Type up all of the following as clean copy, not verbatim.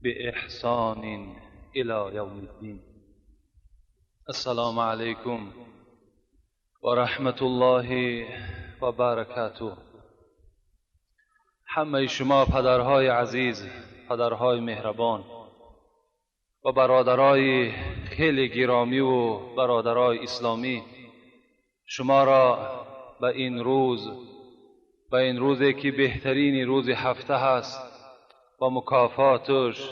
بإحسان إلى يوم الدين. السلام عليكم ورحمة الله و برکاته. همه شما پدرهای عزیز، پدرهای مهربان و برادرای خیلی گرامی و برادرای اسلامی، شما را به این روز، به این روزی که بهترین روز هفته هست و مکافاتش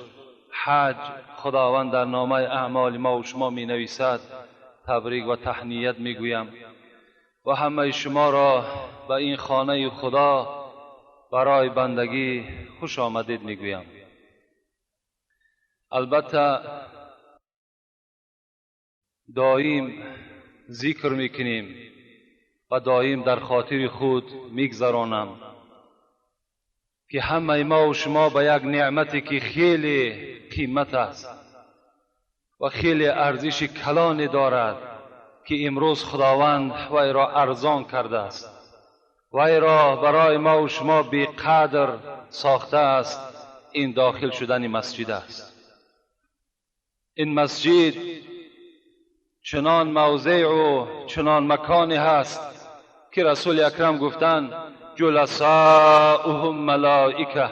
حج خداوند در نامه اعمال ما و شما می نویسد، تبریک و تهنیت می گویم و همه شما را به این خانه خدا برای بندگی خوش آمدید می گویم. البته دائم ذکر میکنیم و دائم در خاطر خود میگذرانم که همه ما و شما به یک نعمتی که خیلی قیمت است و خیلی ارزش کلانی دارد که امروز خداوند وی را ارزان کرده است، وی را برای ما و شما بی قدر ساخته است، این داخل شدن مسجد است. این مسجد چنان موضع و چنان مکانی هست که رسول اکرم گفتند جلساؤهم ملائکه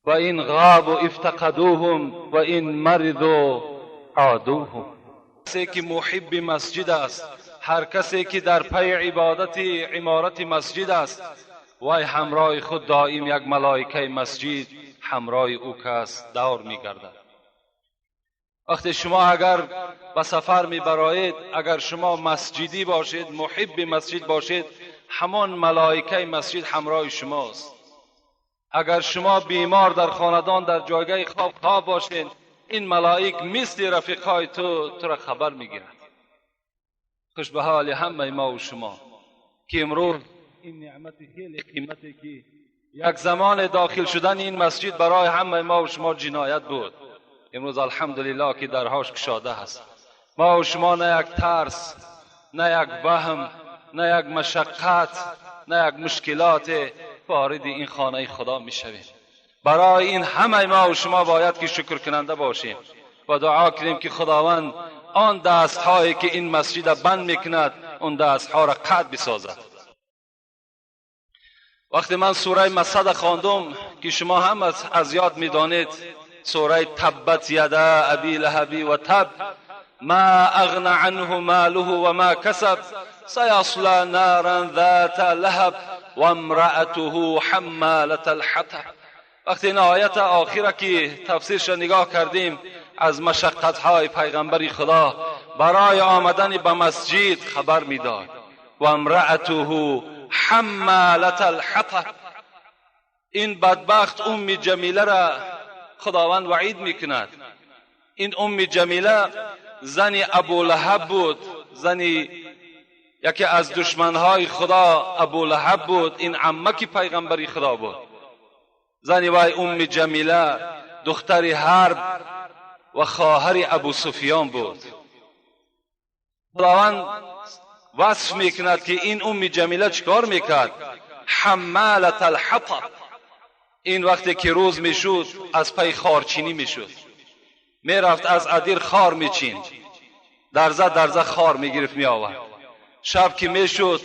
و این غابوا افتقدوهم و این مرضوا عادوهم. کسی که محب مسجد است، هر کسی که در پی عبادت عمارت مسجد است، وی همراه خود دائم یک ملائکه مسجد همراه او کس دور میگردد. وقتی شما اگر به سفر میبرایید، اگر شما مسجدی باشید، محب مسجد باشید، همان ملائکه مسجد همراه شماست. اگر شما بیمار در خاندان در جایگاه خواب باشید، این ملائک مثل رفیقای تو را خبر میگیرد. خوش به حال همه ما و شما که امروز این نعمت خیلی قیمتی که یک زمان داخل شدن این مسجد برای همه ما و شما جنایت بود، امروز الحمدلله که درهاش کشاده هست. ما و شما نه یک ترس، نه یک وهم، نه یک مشقت، نه یک مشکلات وارد این خانه خدا میشویم. برای این همه ما و شما باید که شکر کننده باشیم و دعا کنیم که خداوند آن دست هایی که این مسجد بند میکند، اون دست ها را قطع بسازد. وقتی من سوره مسد خواندم که شما هم از یاد میدانید، سوره تبت یدا ابی لهب و تب ما اغنى عنه ماله و ما کسب سیصلی نارا ذات لهب و امرأته حمالة الحطب. وقتی این آیت آخر که تفسیرش نگاه کردیم، از مشقت‌های پیغمبر خدا برای آمدن به مسجد خبر میداد. و امرأته حمالة الحطب. این بدبخت ام جمیله را خداوند وعید میکند. این ام جمیله زن ابو لهب بود، زن یکی از دشمنهای خدا ابو لهب بود. این عمک پیغمبری خدا بود. زن وی ام جمیله دختر حرب و خواهر ابو سفیان بود. خداوند وصف میکند که این ام جمیله چیکار میکرد؟ حمالة الحطب. این وقتی که روز میشد از پی خارچینی میشد، میرفت از ادیر خار میچید، درزه درزه خار میگرفت میآورد. شب که میشد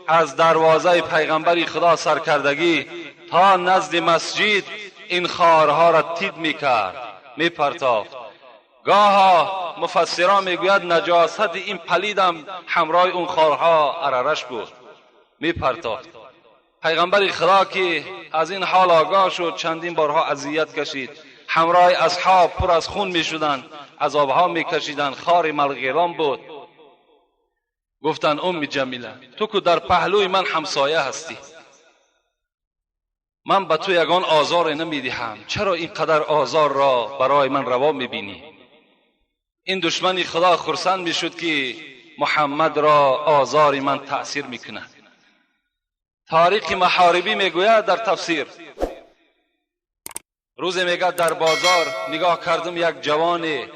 از دروازه پیغمبر خدا سرکردگی تا نزد مسجد این خارها را تید میکرد، میپرتافت. گاها مفسران میگوید نجاست این پلیدم همراه اون خارها عررش بود، میپرتافت. پیغمبر خدا که از این حال آگاه شد، چندین بارها اذیت کشید، همراه اصحاب پر از خون میشدند، عذابها میکشیدند، خار ملغیران بود. گفتند ام جمیله تو که در پهلوی من همسایه هستی، من به تو یگان آزار نمیدهم، چرا اینقدر آزار را برای من روا میبینی؟ این دشمن خدا خرسند میشد که محمد را آزار من تأثیر میکند. تاریخ محاربی میگوید در تفسیر، روزی میگه در بازار نگاه کردم یک جوان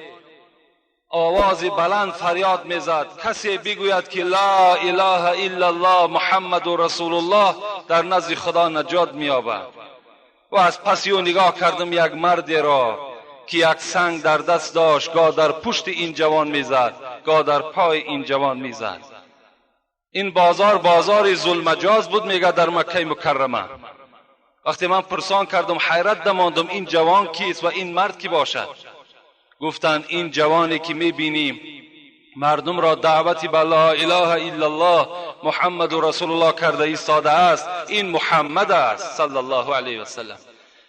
آواز بلند فریاد میزد، کسی بگوید که لا اله الا الله محمد رسول الله در نزد خدا نجات مییابد. و از پس او نگاه کردم یک مردی را که یک سنگ در دست داشت، گاه در پشت این جوان میزد، گاه در پای این جوان میزد. این بازار بازار ظلمجاز بود میگه در مکه مکرمه. وقتی من پرسان کردم حیرت دماندم این جوان کیست و این مرد کی باشد؟ گفتند این جوانی که میبینیم مردم را دعوتی به لا اله الا الله محمد رسول الله کرده ایستاده است، این محمد است صلی الله علیه و سلم.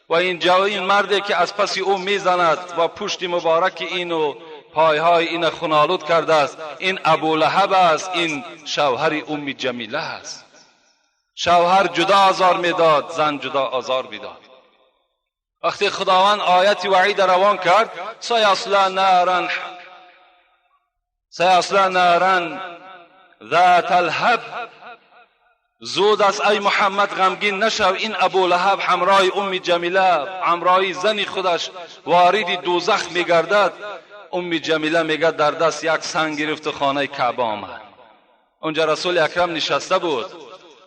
و این مردی که از پس او میزند و پشت مبارک اینو پایهای این خونالود کرده است، این ابو لهب است، این شوهر ام جمیله است. شوهر جدا آزار میداد، زن جدا آزار میداد. وقتی خداوند آیت وعید روان کرد، سیصلی نارا ذات الهب، زود است ای محمد غمگین نشو، این ابو لهب همراه ام جمیله، همراه زن خودش وارد دوزخ میگردد. ام جمیله میگه در دست یک سنگ گرفت و خانه کعبه آمد. اونجا رسول اکرم نشسته بود،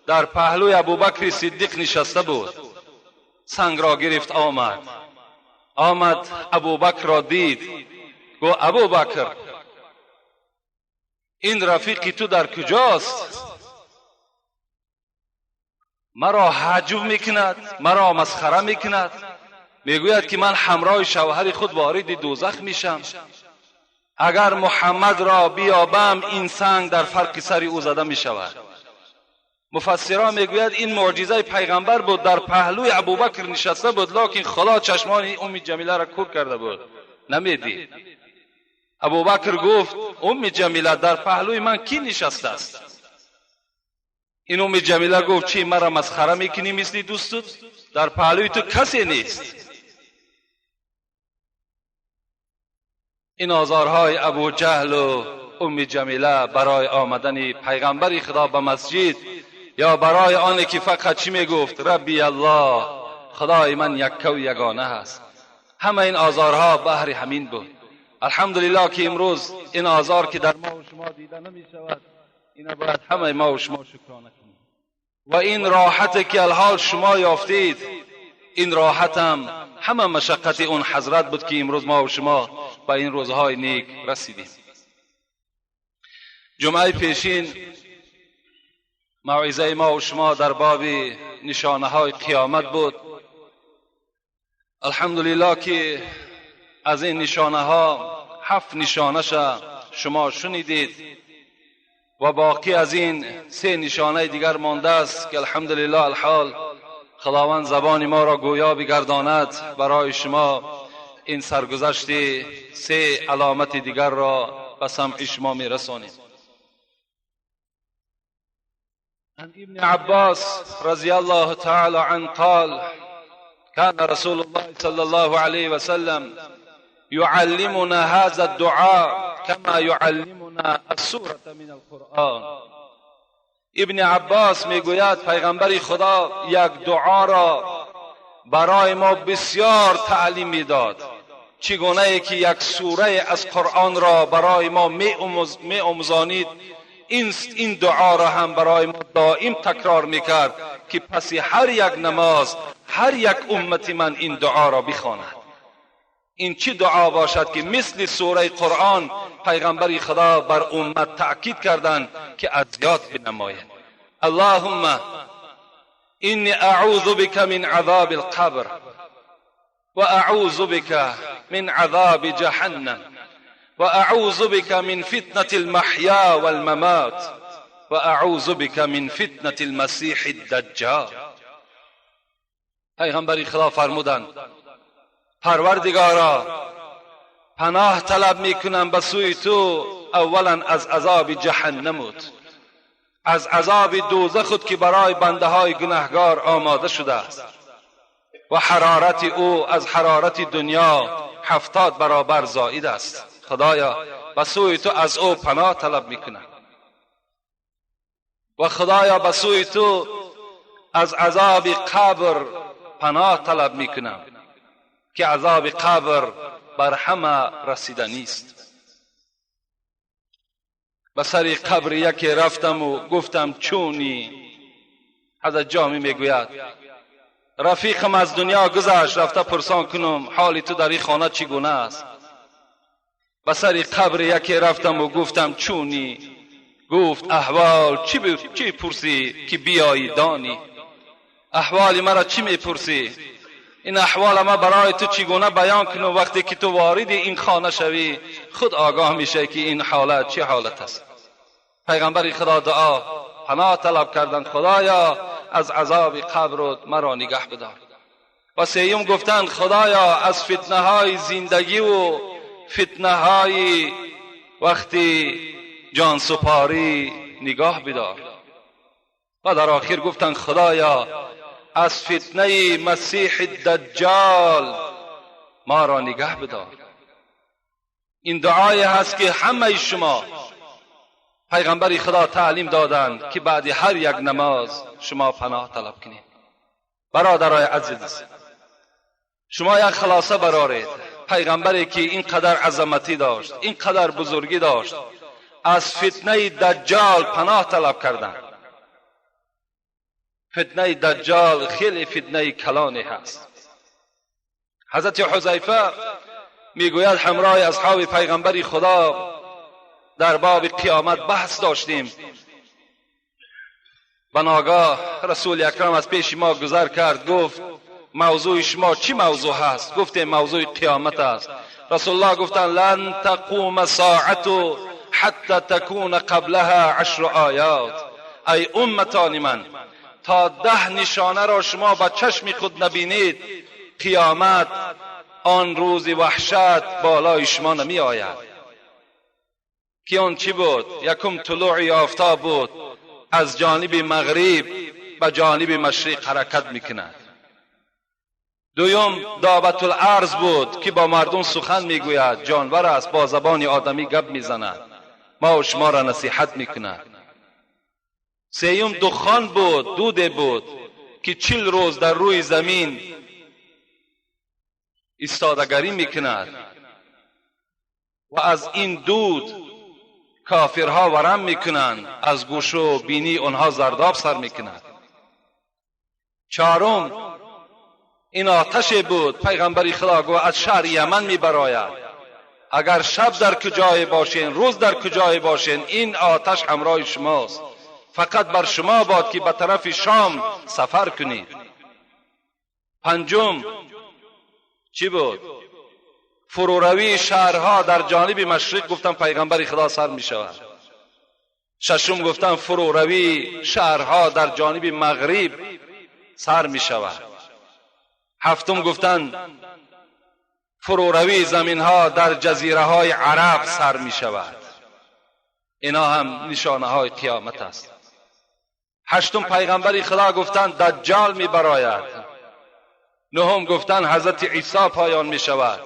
در پهلوی ابوبکر صدیق نشسته بود. سنگ را گرفت آمد ابوبکر را دید، گفت ابوبکر این رفیقی تو در کجاست؟ مرا هجو میکند، مرا مسخره میکند، میگوید که من همراه شوهر خود وارد دوزخ میشم، اگر محمد را بیابم این سنگ در فرق سر او زده میشود. مفسران میگوید این معجزه پیغمبر بود، در پهلوی ابوبکر نشسته بود، لکن خدا چشمان ام جمیله را کور کرده بود، نمیدید. ابوبکر گفت ام جمیله در پهلوی من کی نشسته است؟ این ام جمیله گفت چی مرا مسخره میکنی مثل دوستت؟ در پهلوی تو کسی نیست. این آزارهای ابو جهل و ام جمیله برای آمدن پیغمبر خدا به مسجد، یا برای آن که فقط چی میگفت؟ ربی الله، خدای من یکه و یگانه است. همه این آزارها بهر همین بود. الحمدلله که امروز این آزار که در ما و شما دیده نمی شود، اینا باید همه ما و شما شکرانه کنیم. و این راحت که الحال شما یافتید، این راحت هم همه مشقت اون حضرت بود که امروز ما و شما به این روزهای نیک رسیدیم. جمعه پیشین موعظه ما و شما در باب نشانه های قیامت بود. الحمدلله که از این نشانه ها 7 نشانه شما شنیدید و باقی از این 3 نشانه دیگر مانده است که الحمدلله الحال خداوند زبان ما را گویا بگرداند برای شما این سرگذشت 3 علامت دیگر را به سمع شما میرسانیم. عن ابن عباس رضی الله تعالی عنه قال كان رسول الله صلى الله عليه وسلم يعلمنا هذا الدعاء كما يعلمنا السورة من القرآن. ابن عباس میگوید پیغمبر خدا یک دعا را برای ما بسیار تعلیم میداد، چگونه ای که یک سوره از قرآن را برای ما میآموزانید، این دعا را هم برای ما دائم تکرار میکرد که پس هر یک نماز هر یک امت من این دعا را بخواند. این چی دعا باشد که مثل سوره قرآن پیغمبر خدا بر امت تأکید کردند که از یاد بنماید. اللهم انی اعوذ بک من عذاب القبر و اعوذ بک من عذاب جهنم و اعوذ بک من فتنة المحیا والممات و اعوذ بک من فتنة المسیح الدجال. پیغمبر خدا فرمودند پروردگارا پناه طلب میکنم به سوی تو اولا از عذاب جهنمت، از عذاب دوزخت که برای بنده های گناهگار آماده شده است و حرارت او از حرارت دنیا 70 برابر زائد است. خدایا به سوی تو از او پناه طلب میکنم و خدایا به سوی تو از عذاب قبر پناه طلب میکنم که عذاب قبر بر همه رسیده نیست. به سر قبر یکی رفتم و گفتم چونی؟ حضرت جامی میگوید Рафиқам аз дунё гузашт, рафта пурсон кунам ҳоли ту дар ин хона чӣ гуна аст. Ба сари қабри яке рафтам ва гуфтам чунӣ? Гуфт аҳвол чӣ пурсӣ ки биёӣ донӣ? Аҳволи маро чӣ мепурсӣ? Ин аҳвола ма барои ту чӣ гуна баён кунам? Вақте ки ту вориди ин хона шавӣ, худ огоҳ мешавӣ ки ин ҳолат чӣ ҳолат аст. Пайғамбари Худо дуо паноҳ талаб карданд: Худоё, аз азоби қабрут маро нигаҳ бидор. Ва сеюм гуфтанд: Худоё, аз фитнаҳои зиндагиву фитнаҳои вақти ҷонсупорӣ нигоҳ бидор. Ва дар охир гуфтанд: Худоё, аз фитнаи Масиҳи Даҷҷол маро нигаҳ бидор. Ин дуое ҳаст ки ҳамаи шумо пайғамбари Худо таълим доданд, ки баъди ҳар як намоз шумо паноҳ талаб кунед. Бародарои азиз, шумо як хулоса бароред: пайғамбаре ки ин қадар азаматӣ дошт, ин қадар бузургӣ дошт, аз фитнаи Даҷҷол паноҳ талаб карданд. Фитнаи Даҷҷол хеле фитнаи калоне ҳаст. Ҳазрати Ҳузайфа мегӯяд: ҳамроҳи асҳоби пайғамбари Худо дар боби қиёмат баҳс доштем. Ба ногоҳ Расули Акрам аз пеши мо гузар кард, гуфт: мавзӯи шумо чӣ мавзӯъ ҳаст? Гуфтем: мавзӯи қиёмат аст. Расулуллоҳ гуфтанд: лан тақума соату ҳатта такуна қаблаҳа ашру оят. Ай умматони ман, то 10 нишонаро шумо ба чашми худ набинед, қиёмат, он рӯзи ваҳшат, болои шумо намеояд. Ки он чӣ буд? Якум, тулӯи офтоб буд, аз ҷониби мағриб ба ҷониби машриқ ҳаракат мекунад. Дуюм, Добатуларз буд, ки бо мардум сухан мегӯяд, ҷонвар аст, бо забони одамӣ гап мезанад, мо шуморо насиҳат мекунад. Сеюм, духон буд, дуде буд, ки 40 рӯз дар рӯи замин истодагарӣ мекунад ва аз ин дуд кофирҳо варам мекунанд, аз гӯшу бинии онҳо зардоб сар мекунад. Чорум, ин оташе буд, пайғамбари Худо гуфт, аз шаҳри Яман мебарояд. Агар шаб дар куҷое бошен, рӯз дар куҷое бошен, ин оташ ҳамроҳи шумост. Фақат бар шумо бод ки ба тарафи Шом сафар кунед. Панҷум чӣ буд? Фуруравии шаҳрҳо дар ҷониби машриқ, гуфтан пайғамбари Худо, сар мешавад. Шашум, гуфтан, фуруравии шаҳрҳо дар ҷониби мағриб сар мешавад. Ҳафтум, гуфтан, фуруравии заминҳо дар ҷазираҳои араб сар мешавад. Ино ҳам нишонаҳои қиёмат аст. Ҳаштум, пайғамбари Худо гуфтанд, Даҷҷол мебарояд. Нуҳум, гуфтанд, ҳазрати Исо поён мешавад.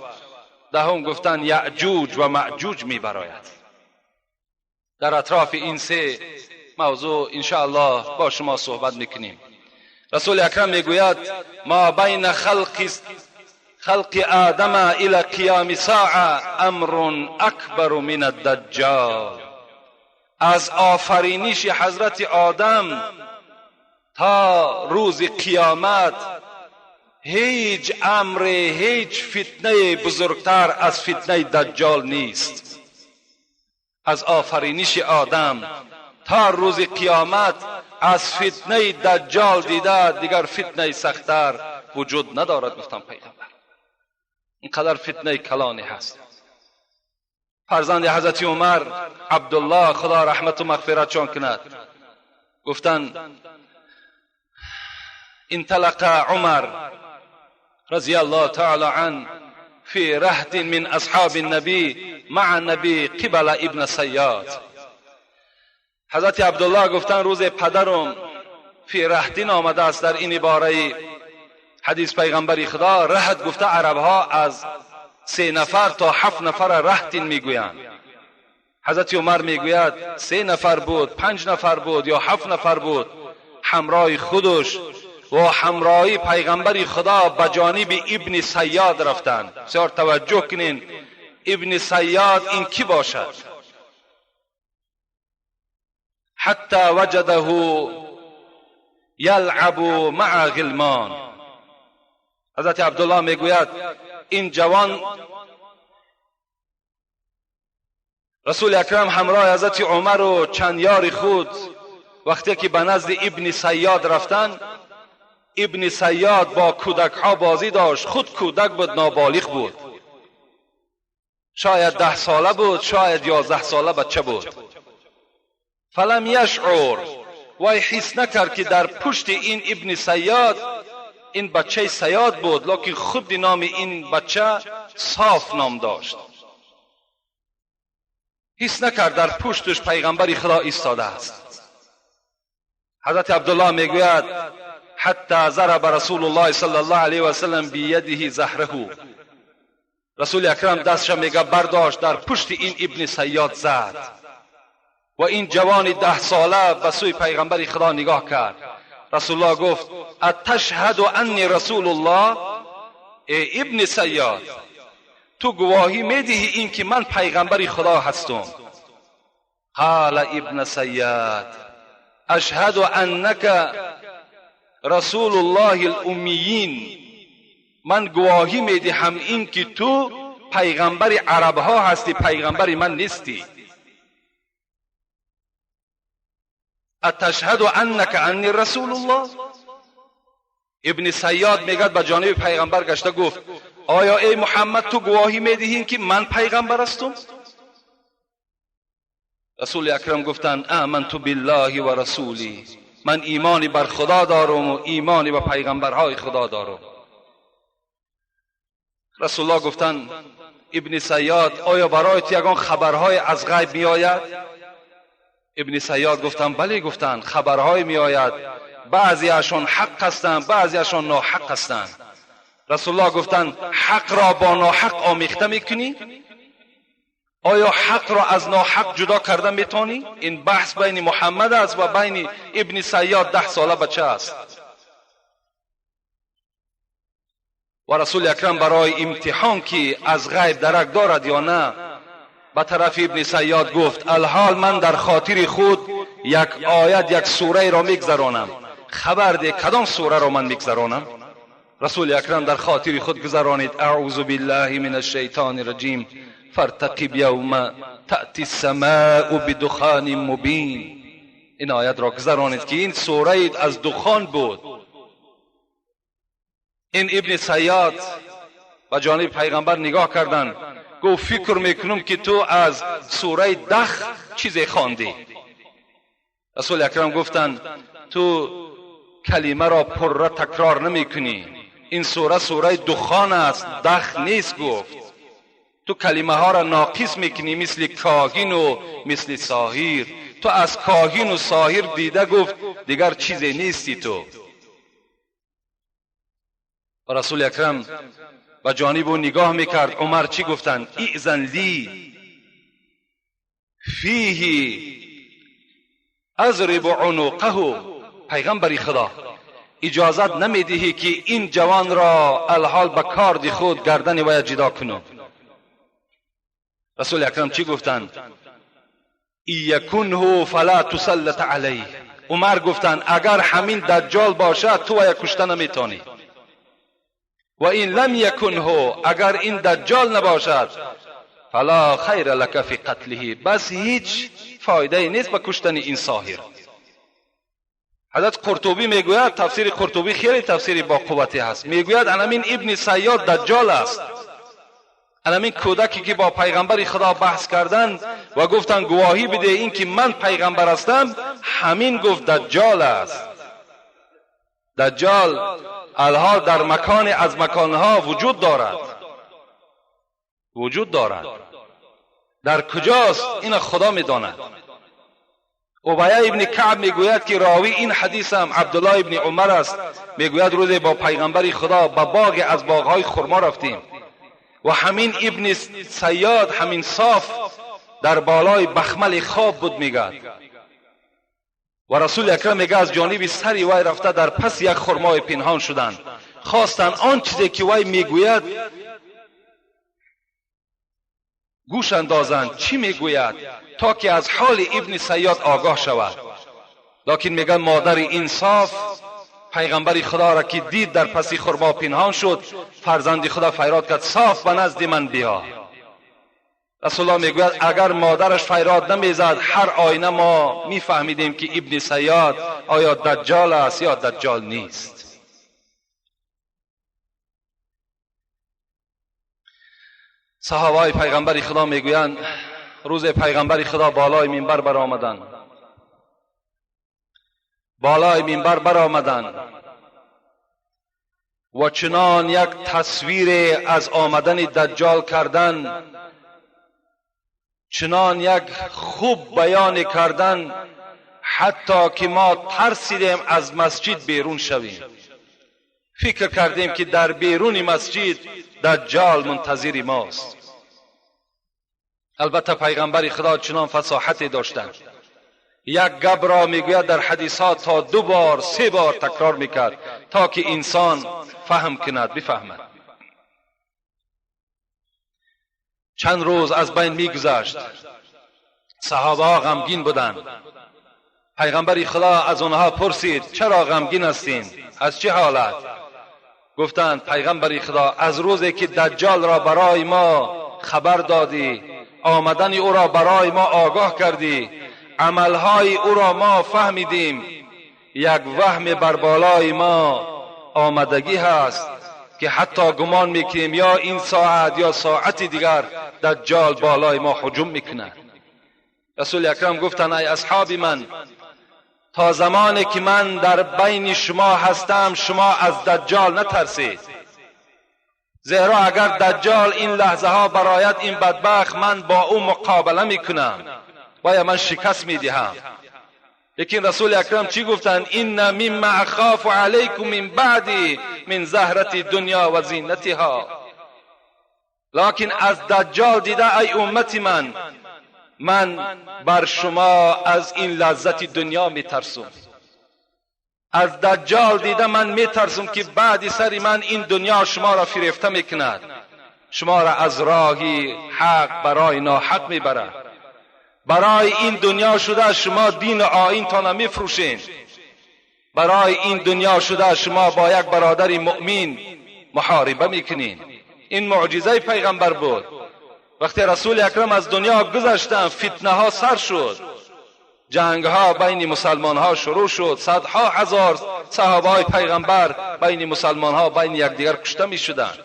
Даҳум, гуфтанд, Яъҷуҷ ва Маъҷуҷ мебарояд. Дар атрофи ин се мавзӯъ иншоаллоҳ бо шумо суҳбат мекунем. Расули Акрам мегӯяд: ма байна халқи одама ила қиёми соа амрун акбару мин аддаҷҷол. Аз офариниши ҳазрати Одам то рӯзи қиёмат ҳеҷ амре, ҳеҷ фитнаи бузургтар аз фитнаи Даҷҷол нест. Аз офариниши Одам то рӯзи қиёмат аз фитнаи Даҷҷол дида дигар фитнаи сахттар вуҷуд надорад, гуфтам пайғамбар. Ин қадар фитнаи калоне ҳаст. Фарзанди ҳазрати Умар Абдуллоҳ, Худо раҳмату мағфиратшон кунад, гуфтанд: انطلق عمر رضي الله تعالى عنه في رهط من أصحاب النبي مع النبي قبل ابن صیاد. حضرت عبدالله گفتن روز پدرم فی رهطین آمده است. در این عباره حدیث پیغمبری خدا، رهط گفته عربها از 3 نفر تا 7 نفر رهطین میگویند. حضرت عمر میگوید 3 نفر بود، 5 نفر بود یا 7 نفر بود، همراه خودش و همراهی پیغمبر خدا به جانب ابن صیاد رفتند. بسیار توجه کنین، ابن صیاد این کی باشد؟ حتی وجده یلعب مع غلمان. حضرت عبدالله میگوید این جوان رسول اکرم همراه حضرت عمر و چند یار خود وقتی که به نزد ابن صیاد رفتن، ابن صیاد با کودک ها بازی داشت. خود کودک بود، نابالغ بود، شاید 10 ساله بود، شاید 11 ساله بچه بود. فلم یشعر، وی حس نکرد که در پشت این ابن صیاد این بچه صیاد بود، لکن خود نام این بچه صاف نام داشت. حس نکرد در پشتش پیغمبر خدا ایستاده است. حضرت عبدالله میگوید حتی ضرب رسول الله صلی الله علیه و سلم بیده زهره. رسول اکرم دستش میگه برداشت، در پشت این ابن صیاد زد و این جوان 10 ساله به سوی پیغمبر خدا نگاه کرد. رسول الله گفت اتشهد انی رسول الله؟ ای ابن صیاد، تو گواهی میدهی این که من پیغمبر خدا هستم؟ قال ابن صیاد اشهد انک رسول الله الامیین. من گواهی میدهم این که تو پیغمبر عرب ها هستی، پیغمبر من نیستی. اتشهد انک انی رسول الله؟ ابن صیاد میگد به جانب پیغمبر گشته گفت آیا ای محمد تو گواهی میدهی که من پیغمبر هستم؟ رسول اکرم گفتند آمنت بالله و رسولی، من ایمانی بر خدا دارم و ایمانی به پیغمبرهای خدا دارم. رسول الله گفتند ابن صیاد آیا برای تو یگان خبرهای از غیب میآید؟ ابن صیاد گفتند بله. گفتند خبرهای میآید، بعضیشان حق هستند، بعضیشان ناحق هستند. رسول الله گفتند حق را با ناحق آمیخته میکنی؟ آیا حق را از ناحق جدا کرده میتونی؟ این بحث بین محمد است و بین ابن صیاد 10 ساله بچه است. و رسول اکرم برای امتحان که از غیب درک دارد یا نه به طرف ابن صیاد گفت الحال من در خاطر خود یک آیت، یک سوره را میگذرانم، خبر ده کدام سوره را من میگذرانم؟ رسول اکرم در خاطر خود گذرانید اعوذ بالله من الشیطان الرجیم فارتقب یوم تأتی السماء بدخان مبین. این آیت را گذرانید که این سوره از دخان بود. این ابن صیاد به جانب پیغمبر نگاه کردند، گفت فکر میکنم که تو از سوره دخ چیزی خواندی. رسول اکرم گفتند تو کلمه را پره تکرار نمیکنی، این سوره سوره دخان است، دخ نیست. گفت تو کلمه ها را ناقص میکنی، مثل کاهن و مثل ساحر. تو از کاهن و ساحر دیده گفت دیگر چیزی نیستی تو. و رسول اکرم به جانب او نگاه میکرد. عمر چی گفتند؟ ایذن لی فیه اضرب عنقه. پیغمبر خدا اجازت نمیدهی که این جوان را الحال به کارد خود گردن وی جدا کنم. رسول اکرم چی گفتند؟ یکنه فلا تسلط علیه. عمر گفتند اگر همین دجال باشد تو وی کشته نمیتونی، و این لم یکنه، اگر این دجال نباشد فلا خیر لک فی قتله، بس هیچ فایده نیست به کشتن این ساحر. حضرت قرطبی میگوید، تفسیر قرطبی خیلی تفسیری با قوتی هست، میگوید همین ابن صیاد دجال است. همین کودکی که با پیغمبر خدا بحث کردن و گفتن گواهی بده این که من پیغمبر هستم، همین گفت دجال است. دجال الحال در مکان از مکانها وجود دارد، وجود دارد. در کجاست این خدا میداند. ابی ابن کعب میگوید که راوی این حدیث هم عبدالله ابن عمر است، میگوید روزی با پیغمبر خدا به باغ از باغهای خرما رفتیم و همین ابن صیاد، همین صاف در بالای بخمل خواب بود میگد و رسول اکرم میگه از جانب سری وی رفته در پس یک خرمای پنهان شدند، خواستند آن چیزی که وی میگوید گوش اندازند چی میگوید تا که از حال ابن صیاد آگاه شود. لکن میگن مادر انصاف پیغمبر خدا را که دید در پس خرما پنهان شد، فرزند خدا فریاد کرد صاف به نزد من بیا. رسول الله میگوید اگر مادرش فریاد نمیزد هر آینه ما میفهمیدیم که ابن صیاد آیا دجال است یا دجال نیست. صحابه های پیغمبر خدا میگویند روز پیغمبر خدا بالای منبر برآمدند، بالای منبر برآمدند و چنان یک تصویر از آمدن دجال کردن، چنان یک خوب بیان کردن، حتی که ما ترسیدیم از مسجد بیرون شویم. فکر کردیم که در بیرون مسجد دجال منتظر ماست. البته پیغمبر خدا چنان فصاحتی داشتند، یک گپ را میگوید در حدیثات تا 2 بار 3 بار تکرار میکرد تا که انسان فهم کند، بفهمد. چند روز از بین میگذشت، صحابه ها غمگین بودند. پیغمبر خدا از آنها پرسید چرا غمگین هستین؟ از چه حالت؟ گفتند پیغمبر خدا از روزی که دجال را برای ما خبر دادی، آمدن او را برای ما آگاه کردی، عملهای او را ما فهمیدیم، یک وهم بر بالای ما آمدگی هست که حتی گمان میکنیم یا این ساعت یا ساعت دیگر دجال بالای ما هجوم میکند. رسول اکرم گفتند ای اصحاب من، تا زمانی که من در بین شما هستم شما از دجال نترسید، زیرا اگر دجال این لحظه ها برایت این بدبخت، من با او مقابله میکنم و یا من شکست میدهم. لیکن رسول اکرم چی گفتند؟ این مما اخاف علیکم من بعدی من زهرت دنیا و زینتها. لکن از دجال دیده ای امت من، من بر شما از این لذت دنیا میترسم. از دجال دیده من میترسم که بعد سر من این دنیا شما را فریفته میکند، شما را از راه حق برای ناحق میبرد. برای این دنیا شده شما دین و آیین تان میفروشین، برای این دنیا شده شما با یک برادر مؤمن محاربه میکنین. این معجزه پیغمبر بود. وقتی رسول اکرم از دنیا گذشتند فتنه ها سر شد، جنگ ها بین مسلمان ها شروع شد، صدها هزار صحابه های پیغمبر بین مسلمان ها بین یکدیگر کشته می شدند.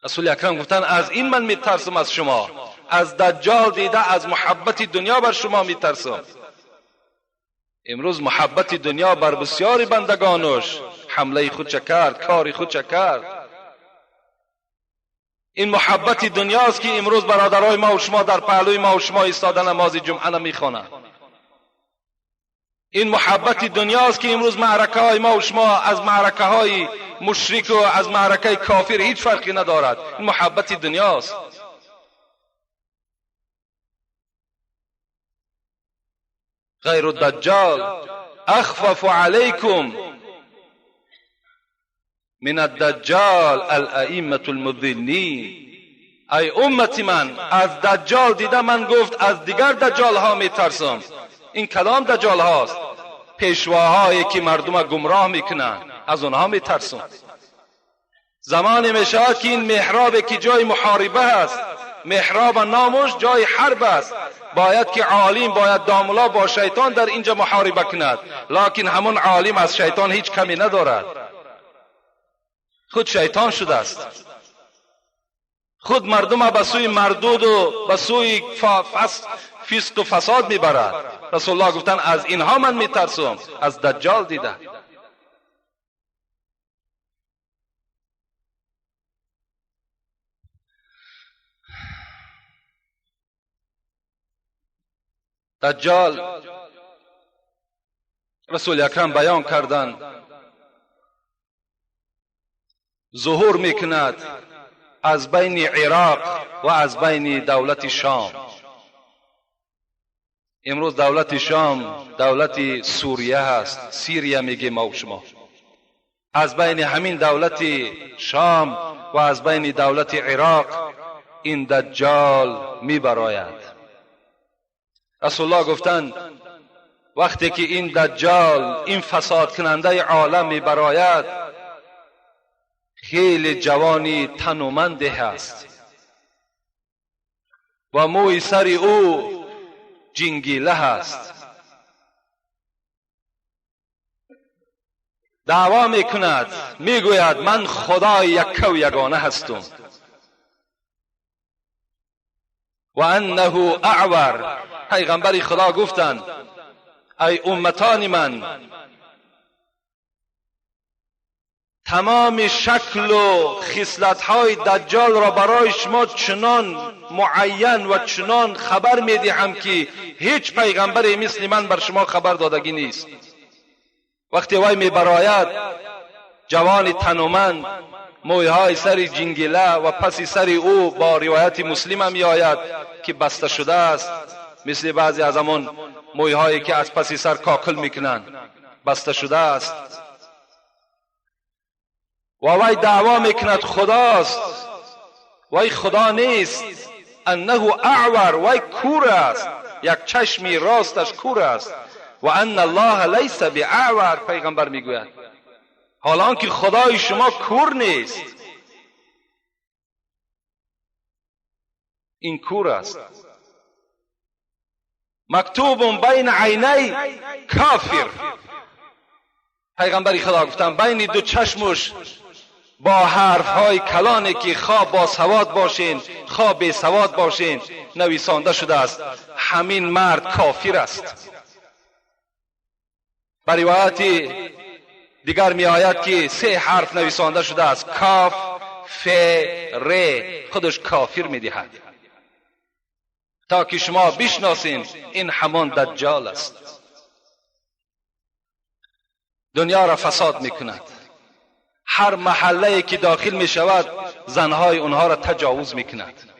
رسول اکرم گفتند از این من میترسم از شما، از دجال دیده از محبت دنیا بر شما میترسم. امروز محبت دنیا بر بسیاری بندگانش حمله خود چه کرد، کار خود چه کرد. این محبت دنیاست که امروز برادرای ما و شما در پهلوی ما و شما ایستاده نماز جمعه نمیخوانند. این محبت دنیاست که امروز معرکه های ما و شما از معرکه های مشرک و از معرکه کافر هیچ فرقی ندارد. این محبت دنیاست. غیر الدجال اخفف علیکم من الدجال الائمه المضلین. ای امت من، از دجال دیده من گفت از دیگر دجال ها میترسم. این کلام دجال هاست، پیشواهایی که مردم گمراه میکنن، از اونها میترسم. زمانی میشود که این محراب که جای محاربه است، محراب نامش جای حرب است، باید که عالم، باید داملا با شیطان در اینجا محاربه کند، لکن همون عالم از شیطان هیچ کمی ندارد، خود شیطان شده است. خود مردم به سوی مردود و به سوی فسق و فساد میبرد. رسول الله گفتن از اینها من میترسم، از دجال دیده. دجال رسول اکرم بیان کردند ظهور میکند از بین عراق و از بین دولت شام. امروز دولت شام دولت سوریه هست، سیریه میگیم ما و شما. از بین همین دولت شام و از بین دولت عراق این دجال میبراید. رسول الله گفتند وقتی که این دجال، این فساد کننده عالم میبراید، خیلی جوانی تنومند هست و موی سر او جنگیله هست. دعوا میکند، میگوید من خدای یک و یگانه هستم. و انه اعور. پیغمبر خدا گفتند ای امتان من، تمام شکل و خصلت‌های دجال را برای شما چنان معین و چنان خبر میدهم که هیچ پیغمبری مثل من بر شما خبر دادگی نیست. وقتی وی میبراید، جوان تنومند، مویهای سر جنگله و پس سر او با روایت مسلم می آید که بسته شده است، مثل بعضی از آن مویهایی که از پس سر کاکل میکنند، بسته شده است. و وی دعوا میکند خداست، وی خدا نیست. انه اعور، وی کور است، یک چشمی راستش کور است. و ان الله لیس باعور، پیغمبر میگوید حالا آنکه خدای شما کور نیست، این کور است. مکتوب بین عینی کافر، پیغمبر خدا گفتن بین دو چشمش با حرف های کلانی که خواه با سواد باشین خواه بی سواد باشین نویسانده شده است، همین مرد کافر است. بر روایت دیگر می آید که 3 حرف نویسانده شده است، کاف ف ر، خودش کافر می دهد، تا که شما بشناسین این همان دجال است. دنیا را فساد می کند. هر محله که داخل می شود زنهای اونها را تجاوز می کند،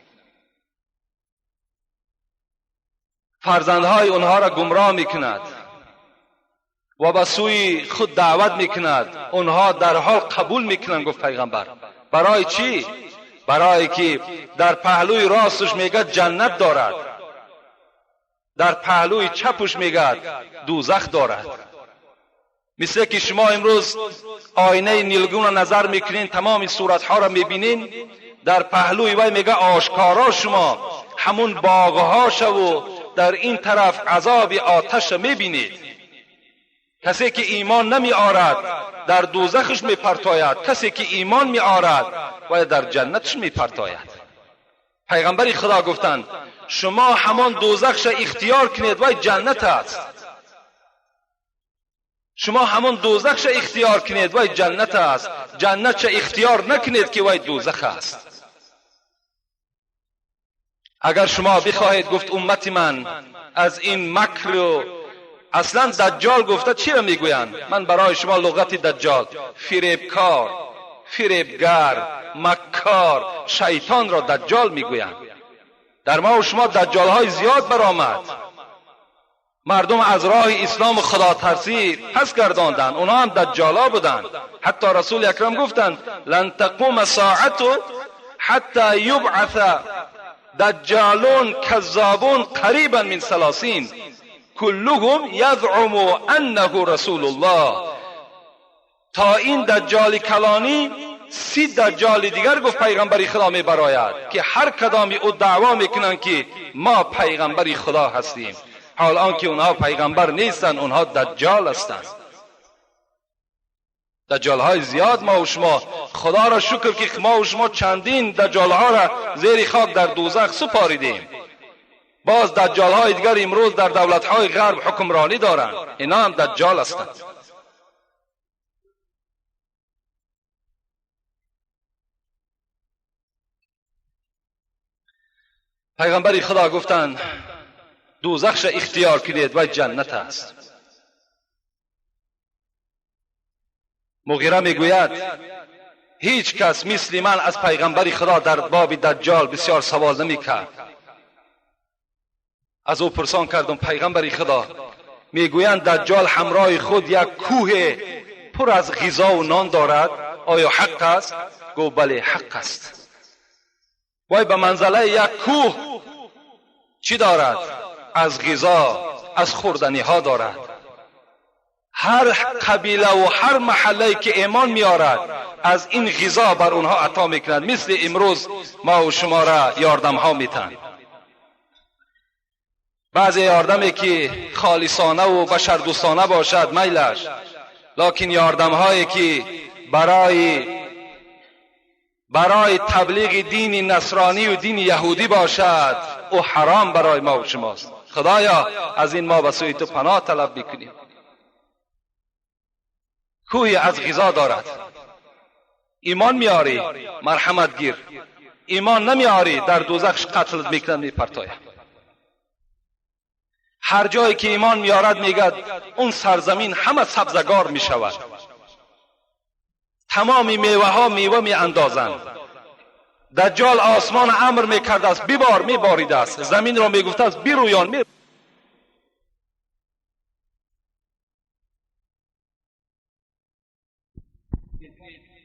فرزندهای اونها را گمراه می کند و به سوی خود دعوت می کند. اونها در حال قبول می کنند. گفت پیغمبر برای چی؟ برای که در پهلوی راستش میگه جنت دارد، در پهلوی چپش میگه دوزخ دارد. مثل که شما امروز آینه نیلگون را نظر میکنین، تمام صورتها را میبینین، در پهلوی وی میگه آشکارا شما همون باغها و در این طرف عذاب آتش میبینید. کسی که ایمان نمی آرد در دوزخش میپرتاید، کسی که ایمان می آرد و در جنتش میپرتاید. پیغمبر خدا گفتند شما همان دوزخش اختیار کنید و جنت است. شما همان دوزخش اختیار کنید و جنت است، جنت اختیار نکنید که وی دوزخ است. اگر شما بخواهید، گفت امت من، از این مکر و اصلا دجال گفته چی را میگویند؟ من برای شما لغت دجال، فریبکار، فریبگر، مکار، شیطان را دجال میگویند. در ما و شما دجال های زیاد برآمد. مردم از راه اسلام و خدا ترسی پس گرداندند، اونها هم دجالا بودند. حتی رسول اکرم گفتند لن تقوم الساعة حتی یبعث دجالون کذابون قریبا من 30 کلهم یزعم انه رسول الله. تا این دجال کلانی 30 دجال دیگر گفت پیغمبر خدا می براید که هر کدامی او دعوا میکنند که ما پیغمبر خدا هستیم، حال آنکه اونها پیغمبر نیستند، اونها دجال هستند. دجال های زیاد ما و شما، خدا را شکر که ما و شما چندین دجال ها را زیر خاک در دوزخ سپاریدیم. باز دجال های دیگر امروز در دولت های غرب حکمرانی دارند، اینا هم دجال هستند. پیغمبر خدا گفتند دوزخش اختیار کنید و جنت است. مغیره میگوید هیچ کس مثل من از پیغمبر خدا در باب دجال بسیار سوال نمیکرد. از او پرسان کردم پیغمبر خدا، میگویند دجال همراه خود یک کوه پر از غذا و نان دارد، آیا حق است؟ گفت بله حق است. وای به منزله یک کوه چی دارد؟ از غذا، از خوردنی ها دارد. هر قبیله و هر محله که ایمان میارد از این غذا بر اونها عطا میکند. مثل امروز ما و شما را یاردم ها میتن. بعضی یاردمی که خالصانه و بشردوستانه باشد میلش، لکن یاردم هایی که برای تبلیغ دین نصرانی و دین یهودی باشد او حرام برای ما و شماست. خدایا از این ما به سوی تو پناه طلب میکنیم. کوهی از غذا دارد، ایمان میاری مرحمت گیر، ایمان نمیاری در دوزخش قتل میکنند میپرتاید. هر جایی که ایمان میارد میگد اون سرزمین همه سبزگار میشود، تمام میوه ها میوه می اندازند. دجال آسمان امر میکرد است بیبار، میبارید است، زمین را میگفت است بیرویان می.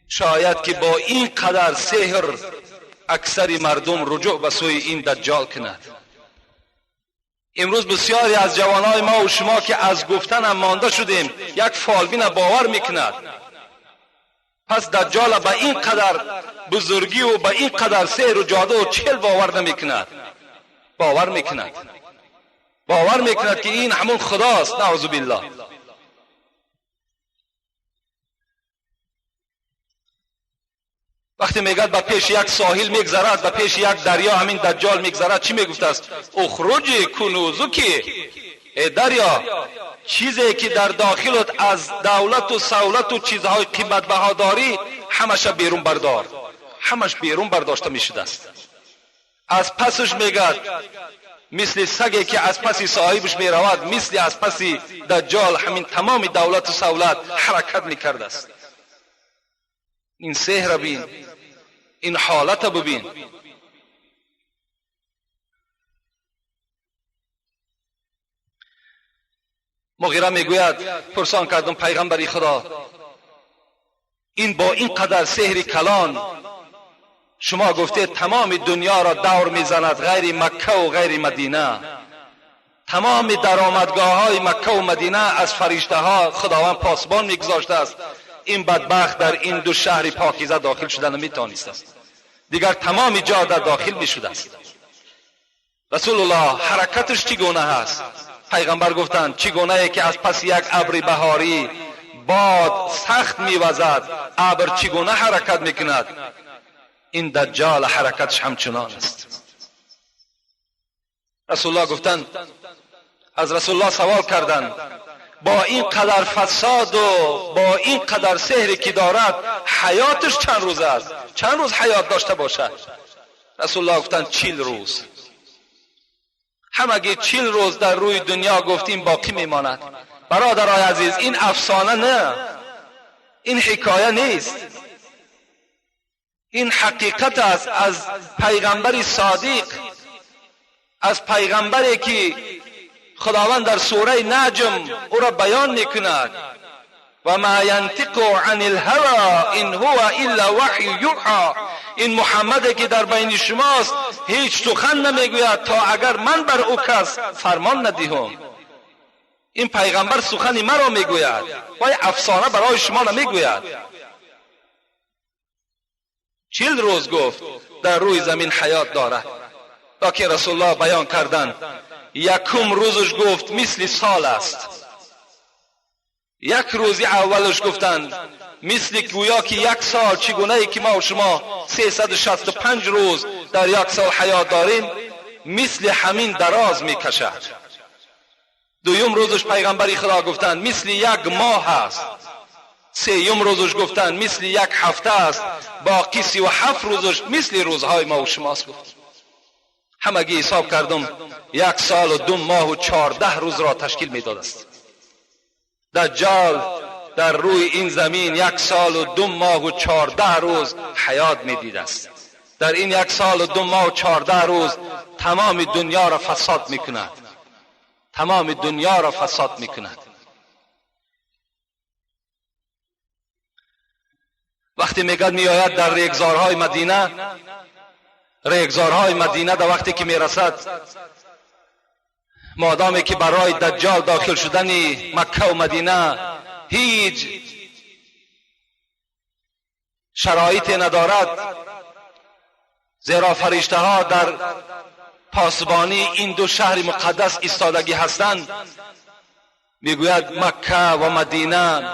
شاید که با این قدر سحر اکثر مردم رجوع به سوی این دجال کند. امروز بسیاری از جوانای ما و شما که از گفتن هم مانده شدیم یک فالبین باور میکند. پس دجال به این قدر بزرگی و به این قدر سحر و جادو و چل باور نمیکند، باور میکند، باور میکند که این همون خداست. نعوذ بالله. وقتی میگد به پیش یک ساحل میگذرد، به پیش یک دریا همین دجال میگذرد، چی میگفت است؟ اخرج کنوزکی، ای دریا چیزی که در داخلت از دولت و سولت و چیزهای قیمت بها داری همش بیرون بردار. همش بیرون برداشته میشده است. از پسش میگد مثل سگی که از پس صاحبش میرود، مثل از پس دجال همین تمام دولت و سولت حرکت میکرده است. این سحر بین، این حالت ببین. مغیره میگوید پرسان کردم پیغمبری خدا، این با این قدر سحر کلان شما گفته تمام دنیا را دور میزند غیر مکه و غیر مدینه، تمام درآمدگاه های مکه و مدینه از فرشته ها خداوند پاسبان میگذاشته است، این بدبخت در این دو شهر پاکیزه داخل شدن نمیتوانست است، دیگر تمام جا در داخل میشده است. رسول الله حرکتش چگونه هست؟ پیغمبر گفتند چگونه که از پس یک ابر بهاری باد سخت میوزد، ابر چگونه حرکت میکند، این دجال حرکتش همچنان است. رسول الله گفتند، از رسول الله سوال کردند با این قدر فساد و با این قدر سحری که دارد حیاتش چند روز است؟ چند روز حیات داشته باشد؟ رسول الله گفتند 40 روز. همگی 40 روز در روی دنیا گفتیم باقی میماند. برادرای عزیز این افسانه نه، این حکایه نیست، این حقیقت است از پیغمبر صادق، از پیغمبری که خداوند در سوره نجم او را بیان میکند: و ما ینطق عن الهوى ان هو الا وحی یوحی. این محمد که در بین شماست هیچ سخن نمیگوید تا اگر من بر او کس فرمان ندهم. این پیغمبر سخن مرا میگوید و افسانه برای شما نمیگوید. 40 روز گفت در روی زمین حیات دارد. لیکن رسول الله بیان کردند یکم روزش گفت مثل سال است. یک روزی اولش گفتند مثل گویا که یک سال، چگونه ای که ما و شما 365 روز در یک سال حیات داریم، مثل همین دراز میکشد. دویم روزش پیغمبری خدا گفتند مثل یک ماه است. سیوم روزش گفتند مثل یک هفته است. باقی 37 روزش مثل روزهای ما و شماست. گفت همگی حساب کردم 1 سال و 2 ماه و 14 روز را تشکیل میداد است. دجال در روی این زمین 1 سال و 2 ماه و 14 روز حیات میدید است. در این 1 سال و 2 ماه و 14 روز تمام دنیا را فساد میکند، تمام دنیا را فساد میکند. وقتی میگد میآید در ریگزارهای مدینه، ریگزارهای مدینه در وقتی که میرسد، مادامی که برای دجال داخل شدن مکه و مدینه هیچ شرایطی ندارد، زیرا فرشته ها در پاسبانی این دو شهر مقدس ایستادگی هستند. میگوید مکه و مدینه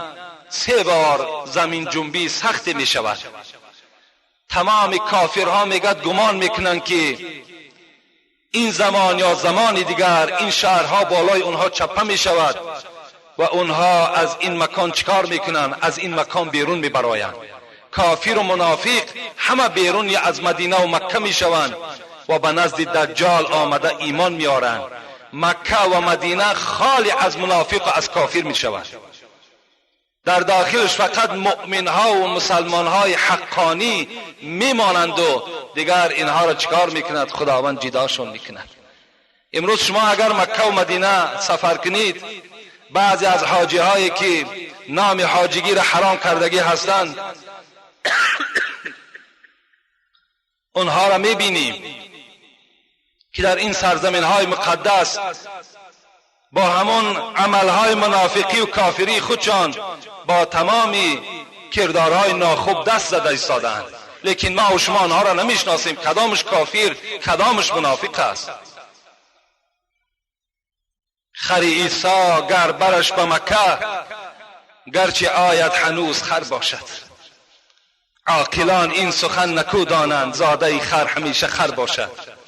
3 بار زمین جنبی سخت می شود. تمام کافرها میگد گمان میکنند که این زمان یا زمان دیگر این شهرها بالای اونها چپه می شود و اونها از این مکان چکار میکنند؟ از این مکان بیرون میبرایند. کافر و منافق همه بیرون از مدینه و مکه میشوند و به نزد دجال آمده ایمان میارند. مکه و مدینه خالی از منافق و از کافر میشوند. در داخلش فقط مؤمن ها و مسلمان های حقانی میمانند و دیگر اینها را چکار میکند؟ خداوند جداشون میکند. امروز شما اگر مکه و مدینه سفر کنید، بعضی از حاجی هایی که نام حاجیگی را حرام کردگی هستند، اونها را میبینیم که در این سرزمین های مقدس با همون عملهای منافقی و کافری خودشان با تمام کردارهای ناخوب دست زده ایستادند. لیکن ما و شما آنها را نمیشناسیم، کدامش کافر کدامش منافق است. خر عیسی گر برش به مکه، گرچه آید هنوز خر باشد. عاقلان این سخن نکو دانند، زاده خر همیشه خر باشد.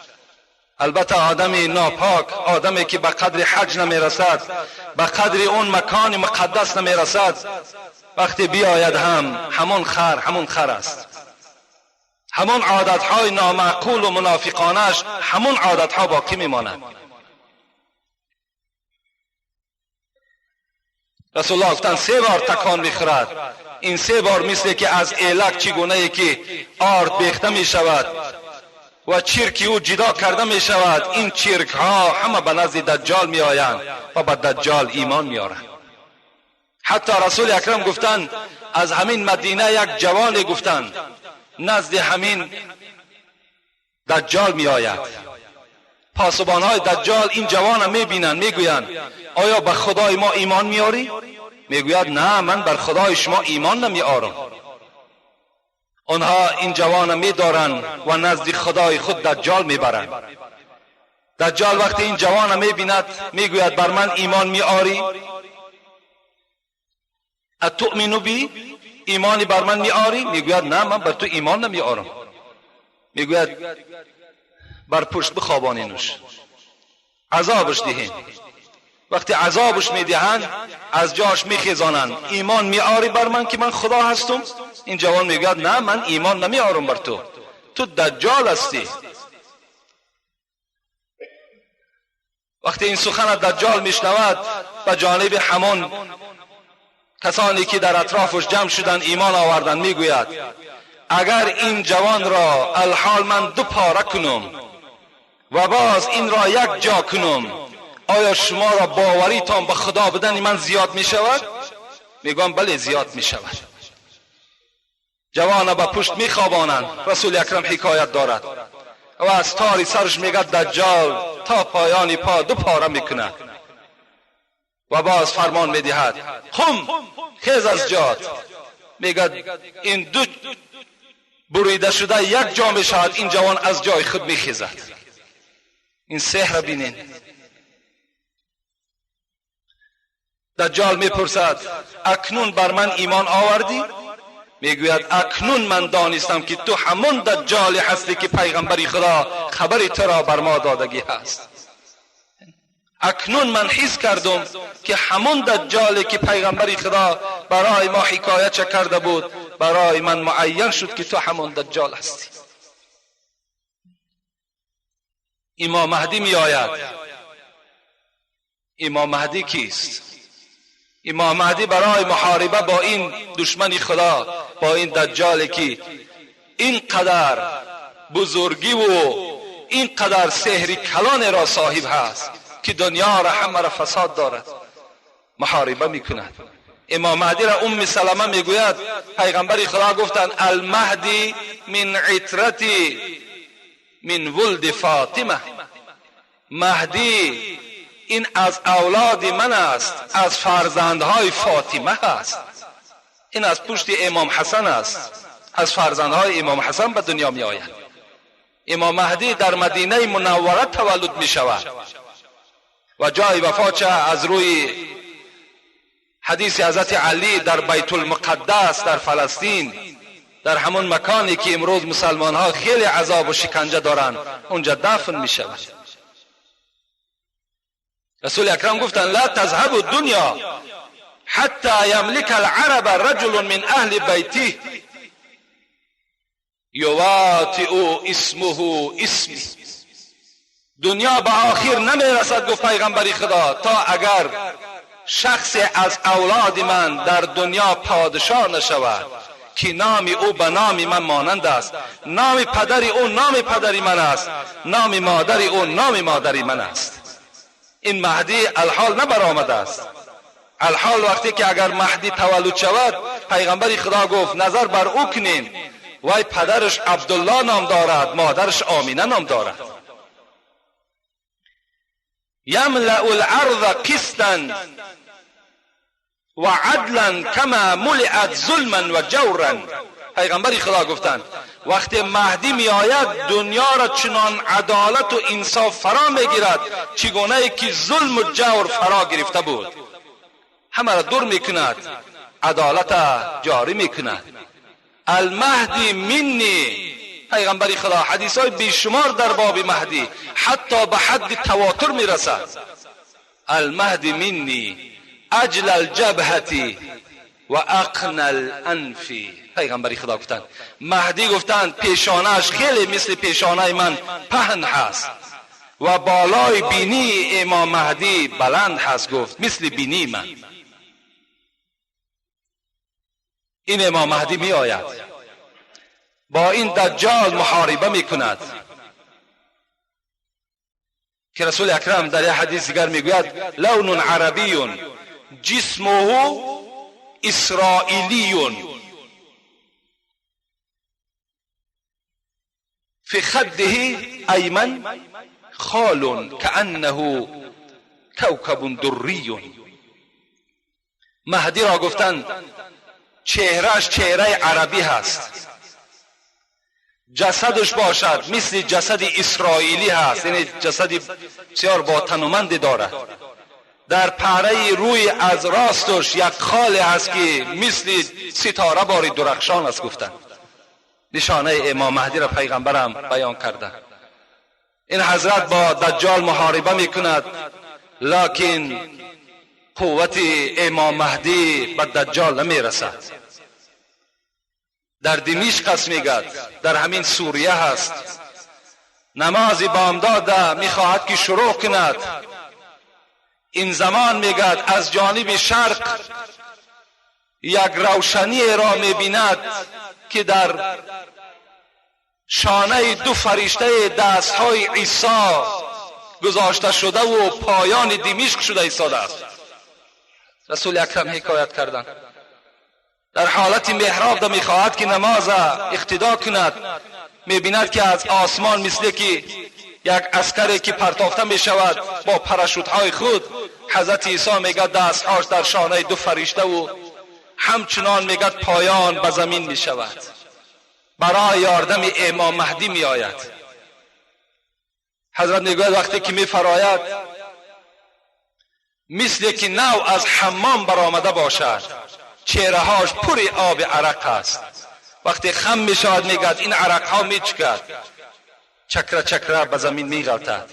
البته آدم ناپاک، آدمی که به قدر حج نمیرسد، به قدر اون مکان مقدس نمیرسد، وقتی بیاید هم همون خر همون خر است. همون عادتهای نامعقول و منافقانش همون عادتها باقی میماند. رسول الله گفتند 3 بار تکان میخورد. این 3 بار مثل که از ایلک چگونه ای که آرد بیخته میشود و چرکی او جدا کرده می شود، این چرک ها همه به نزد دجال می آیند و به دجال ایمان می آرند. حتی رسول اکرم گفتند از همین مدینه یک جوانی گفتند نزد همین دجال می آید. پاسبان های دجال این جوان می بینند، می گویند آیا به خدای ما ایمان می آری؟ می گوید نه، من بر خدای شما ایمان نمی آرم. آنها این جوان می دارند و نزد خدای خود دجال می برند. دجال وقتی این جوان می بیند می گوید بر من ایمان می آری؟ اتؤمن بی؟ ایمانی بر من می آری؟ می گوید نه، من بر تو ایمان نمی آرم. می گوید بر پشت بخوابانینش، عذابش دهین. وقتی عذابش میدهند از جاش میخیزانند. ایمان میآری بر من که من خدا هستم؟ این جوان میگوید نه، من ایمان نمیآرم بر تو، تو دجال هستی. وقتی این سخن دجال میشنود به جانب همان کسانی که در اطرافش جمع شدند ایمان آوردند میگوید اگر این جوان را الحال من 2 پاره کنم و باز این را یک جا کنم، آیا شما را باوریتان به خدا بدن من زیاد می شود؟ میگم بله زیاد می شود. جوان به پشت می خوابانند. رسول اکرم حکایت دارد و از تاری سرش میگه دجال تا پایان پا 2 پاره میکند و باز فرمان میدهد قم، خیز از جات. میگه این 2 بریده شده یک جا می شود. این جوان از جای خود میخیزد. این سحر بینین. دجال میپرسد اکنون بر من ایمان آوردی؟ میگوید اکنون من دانستم که تو همون دجالی هستی که پیغمبر خدا خبر تو را بر ما دادگی هست. اکنون من حس کردم که همون دجالی که پیغمبر خدا برای ما حکایت کرده بود برای من معین شد که تو همون دجال هستی. امام مهدی می آید. امام مهدی کیست؟ امام مهدی برای محاربه با این دشمن خدا، با این دجالی که اینقدر بزرگی و اینقدر سحر کلان را صاحب هست که دنیا را همه را فساد دارد، محاربه میکند. امام مهدی را ام سلمه میگوید پیغمبر خدا گفتند المهدی من عترتی من ولد فاطمه، مهدی این از اولاد من است، از فرزندهای فاطمه است. این از پشت امام حسن است، از فرزندهای امام حسن به دنیا می آید. امام مهدی در مدینه منوره تولد می شود و جای وفاتش از روی حدیث حضرت علی در بیت المقدس در فلسطین، در همون مکانی که امروز مسلمان ها خیلی عذاب و شکنجه دارند، اونجا دفن می شود. رسول اکرم گفتند لا تذهب الدنیا حتی یملک العرب رجل من اهل بیته یواطئ اسمه اسمی. دنیا به آخر نمیرسد، گفت پیغمبر خدا، تا اگر شخص از اولاد من در دنیا پادشاه نشود که نام او به نام من مانند است، نام پدر او نام پدر من است، نام مادر او نام مادر من است. این مهدی الحال نبرآمده است. الحال وقتی که اگر مهدی تولد شود، پیغمبر خدا گفت نظر بر او کنیم، وای پدرش عبدالله نام دارد، مادرش آمینه نام دارد. یملأ الارض قسطا و عدلا کما ملئت ظلما و جورا. پیغمبر خدا گفتند وقتی مهدی می آید دنیا را چنان عدالت و انصاف فرا می گیرد چگونه که ظلم و جور فرا گرفته بود. همه را دور می کند، عدالت جاری می کند. المهدی منی، پیغمبر خدا حدیث های بیشمار در باب مهدی حتی به حد تواتر می رسد. المهدی منی اجل الجبهة و اقن الانف. پیغمبر خدا گفتند مهدی گفتند پیشانه‌اش خیلی مثل پیشانه من پهن هست و بالای بینی امام مهدی بلند هست، گفت مثل بینی من. این امام مهدی می آید با این دجال محاربه می کند که رسول اکرم در یک حدیث دیگر می گوید لون عربی جسمه اسرائیلی فی خده ایمن خال کأنه کوکب دری. مهدی را گفتند چهرهش چهره عربی هست، جسدش باشد مثل جسد اسرائیلی هست، یعنی جسد بسیار با تنومندی دارد. در پهره روی از راستش یک خال هست که مثل ستاره باری درخشان است. گفتند نشانه امام مهدی را پیغمبرم بیان کرده. این حضرت با دجال محاربه میکند، لکن قوت امام مهدی به دجال نمیرسد. در دمشق است میگد، در همین سوریه هست. نماز بامداد میخواهد که شروع کند. این زمان میگد از جانب شرق یک روشنی را میبیند که در شانه دو فرشته دستهای عیسی گذاشته شده و پایان دمشق شده ایستاده است. رسول اکرم حکایت کردند در حالت محراب میخواهد که نماز اقتدا کند، میبیند که از آسمان مثل که یک عسکری که پرتافته میشود با پراشوتهای خود، حضرت عیسی میگه دستهاش در شانه دو فرشته و همچنان میگه پایان به زمین میشود. برای یاردم امام مهدی میآید. حضرت میگوید وقتی که میفراید مثل که نو از حمام برآمده باشد، چهرههاش پر آب عرق است. وقتی خم میشود میگد این عرقها میچکد، چکره چکره به زمین میغلطد.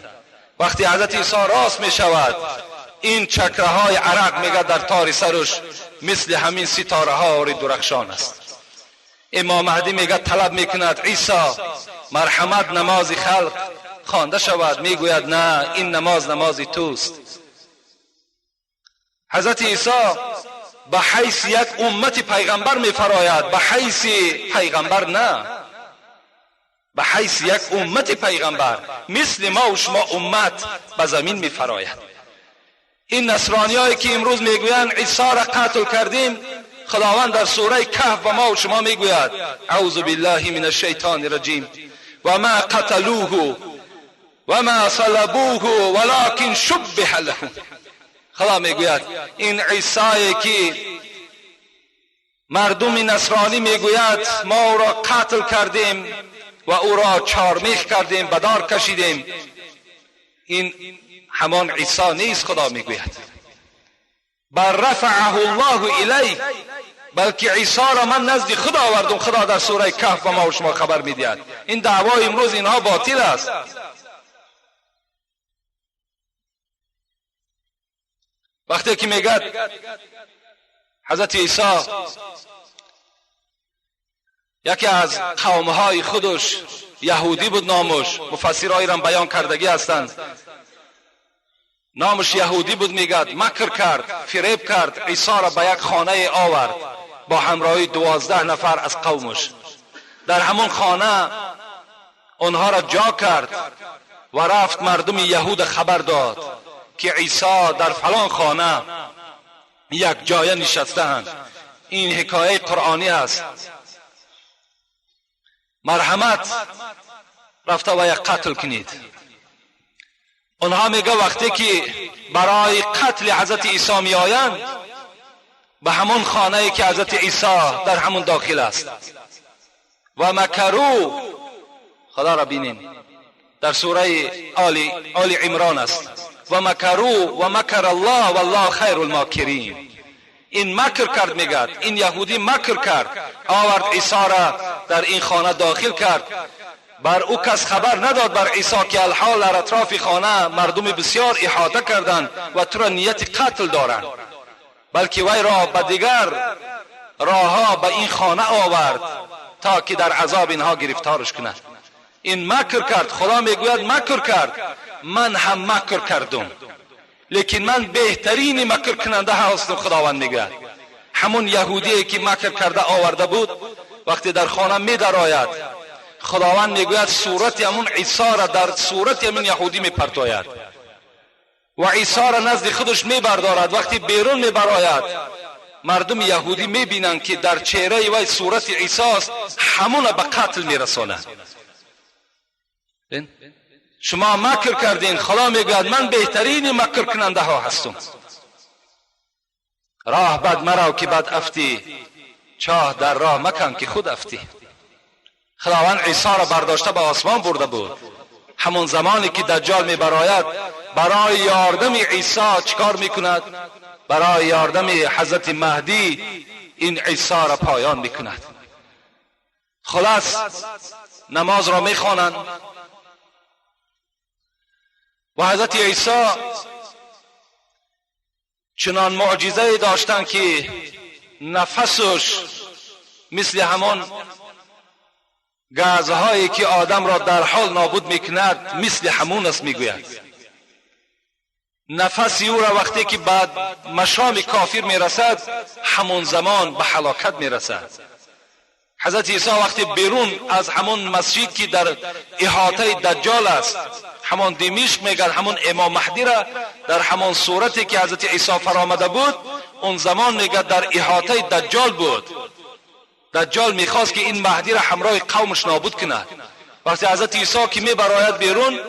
وقتی حضرت عیسی راست میشود این چکره های عرق میگد در تار سرش مثل همین ستاره ها درخشان است. امام مهدی میگه طلب میکند عیسی مرحمت نماز خلق خوانده شود. میگوید نه، این نماز نماز توست. حضرت عیسی به حیث یک امت پیغمبر میفراید، به حیث پیغمبر نه، به حیث یک امت پیغمبر مثل ما و شما امت به زمین میفراید. این نصرانیایی که امروز میگویند عیسی را قتل کردیم، خداوند در سوره کهف به ما و شما میگوید اعوذ بالله من الشیطان الرجیم و ما قتلوه و ما صلبوه ولکن شبه لهم. خدا میگوید این عیسی که مردم نصرانی میگوید ما او را قتل کردیم و او را چارمیخ کردیم، به دار کشیدیم، این همان عیسی نیست. خدا میگوید بل رفعه الله الیه، بلکه عیسی را من نزد خدا آوردم. خدا در سوره کهف به ما و شما خبر میدهد. این دعوای امروز اینها باطل است. وقتی که میگد حضرت عیسی یکی از قومهای خودش یهودی بود، نامش مفسرهای را بیان کردگی هستند، نامش یهودی بود، میگد مکر کرد، فریب کرد، عیسی را به یک خانه آورد با همراهی 12 نفر از قومش. در همون خانه آنها را جا کرد و رفت مردم یهود خبر داد که عیسی در فلان خانه یک جای نشسته‌اند. این حکایه قرآنی است. مرحمت رفته و یک قتل کنید. آنها میگه وقتی که برای قتل حضرت عیسی میآیند به همون خانه که حضرت عیسی در همون داخل است و مکرو، خدا را بینین در سوره آل عمران است، و مکرو و مکر الله والله خیر الماکرین. این مکر کرد، میگد این یهودی مکر کرد، آورد عیسی را در این خانه داخل کرد، بر او کس خبر نداد بر عیسی که الحال در اطراف خانه مردم بسیار احاطه کردند و تو را نیت قتل دارند، بلکه وی را به دیگر راهها به این خانه آورد تا که در عذاب اینها گرفتارش کند. این مکر کرد. خدا میگوید مکر کرد، من هم مکر کردم، لیکن من بهترین مکر کننده هستم. خداوند میگوید همون یهودی که مکر کرده آورده بود وقتی در خانه میدرآید، خداوند میگوید صورت همون عیسی را در صورت همون یهودی میپرتاید و عیسی را نزد خودش میبردارد. وقتی بیرون میبراید مردم یهودی میبینند که در چهره وی صورت عیسی است، همون به قتل میرساند. شما مکر کردین، خدا میگوید من بهترین مکر کننده ها هستم. راه بد مرو که بد افتی، چاه در راه مکن که خود افتی. خداوند عیسی را برداشته به آسمان برده بود. همون زمانی که دجال میبراید برای یاردم عیسی چکار میکند؟ برای یاردم حضرت مهدی این عیسی را پایان میکند. خلاص نماز را میخوانند و حضرت عیسی چنان معجزه داشتند که نفسش مثل همان گازهایی که آدم را در حال نابود میکند مثل همون است. میگوید نفس او را وقتی که بعد مشام کافر میرسد همون زمان به هلاکت میرسد. حضرت عیسی وقتی بیرون از همون مسجد که در احاطه دجال است، همان دمشق میگد، همون امام مهدی را در همان صورتی که حضرت عیسی فرامده بود اون زمان میگد در احاطه دجال بود. دجال میخواست که این مهدی را همراه قومش نابود کند. وقتی حضرت عیسی که میبراید بیرون،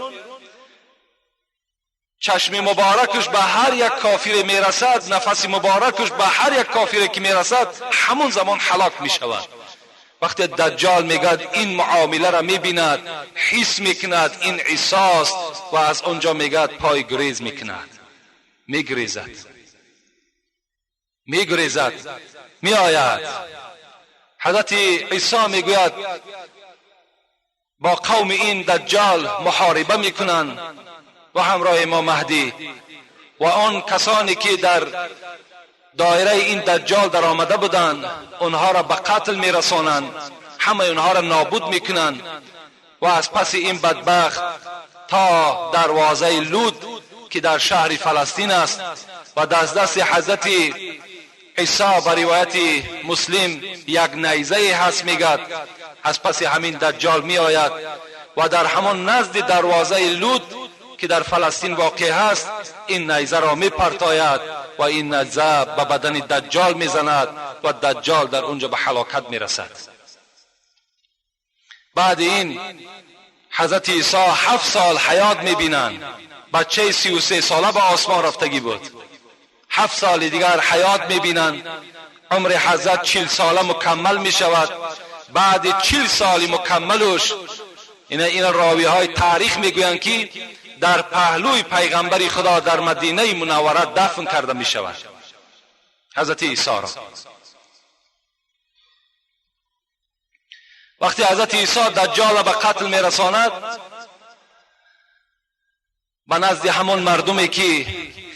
چشم مبارکش به هر یک کافر میرسد، نفس مبارکش به هر یک کافر که میرسد همون زمان هلاک میشود. وقتی دجال میگد این معامله را میبیند، حس میکند این عیسی است و از آنجا میگد پای گریز میکند، میگریزد، میگریزد، میآید. حضرت عیسی میگوید با قوم این دجال محاربه میکنند و همراه امام مهدی و آن کسانی که در دایره این دجال در آمده بودند آنها را به قتل میرسانند، همه آنها را نابود میکنند و از پس این بدبخت تا دروازه لود که در شهر فلسطین است و دست حضرت عیسی به روایت مسلم یک نیزه هست، میگد از پس همین دجال میآید و در همان نزد دروازه لود که در فلسطین واقع هست این نیزه را میپرتاید و این نیزه به بدن دجال میزند و دجال در اونجا به هلاکت میرسد. بعد این حضرت عیسی 7 سال حیات میبینند. بچه 33 ساله به آسمان رفتگی بود. 7 سال دیگر حیات میبینند. عمر حضرت 40 ساله مکمل میشود. بعد 40 سال مکملش این راوی های تاریخ میگویند که در پهلوی پیغمبر خدا در مدینه منوره دفن کرده میشود حضرت عیسی را. وقتی حضرت عیسی دجال به قتل میرساند، به نزد همون مردمی که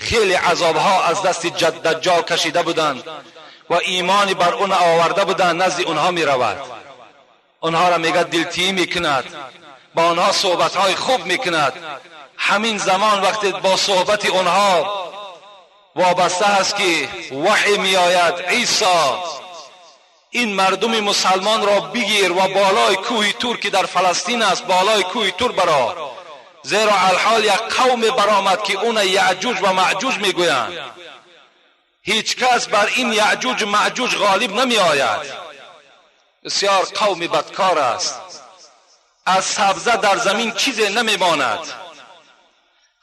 خیلی عذابها از دست دجال کشیده بودند و ایمانی بر اون آورده بودند، نزد اونها میرود. اونها را میگه دلتیی میکند، با آنها صحبتهای خوب میکند. همین زمان وقتی با صحبت اونها وابسته است که وحی میآید، عیسی این مردم مسلمان را بگیر و بالای کوه تور که در فلسطین است، بالای کوه تور برا، زیرا الحال یک قوم برآمد که اون یعجوج و معجوج میگویند. هیچ کس بر این یعجوج و معجوج غالب نمی آید. بسیار قوم بدکار است. از سبزه در زمین چیزی نمیماند.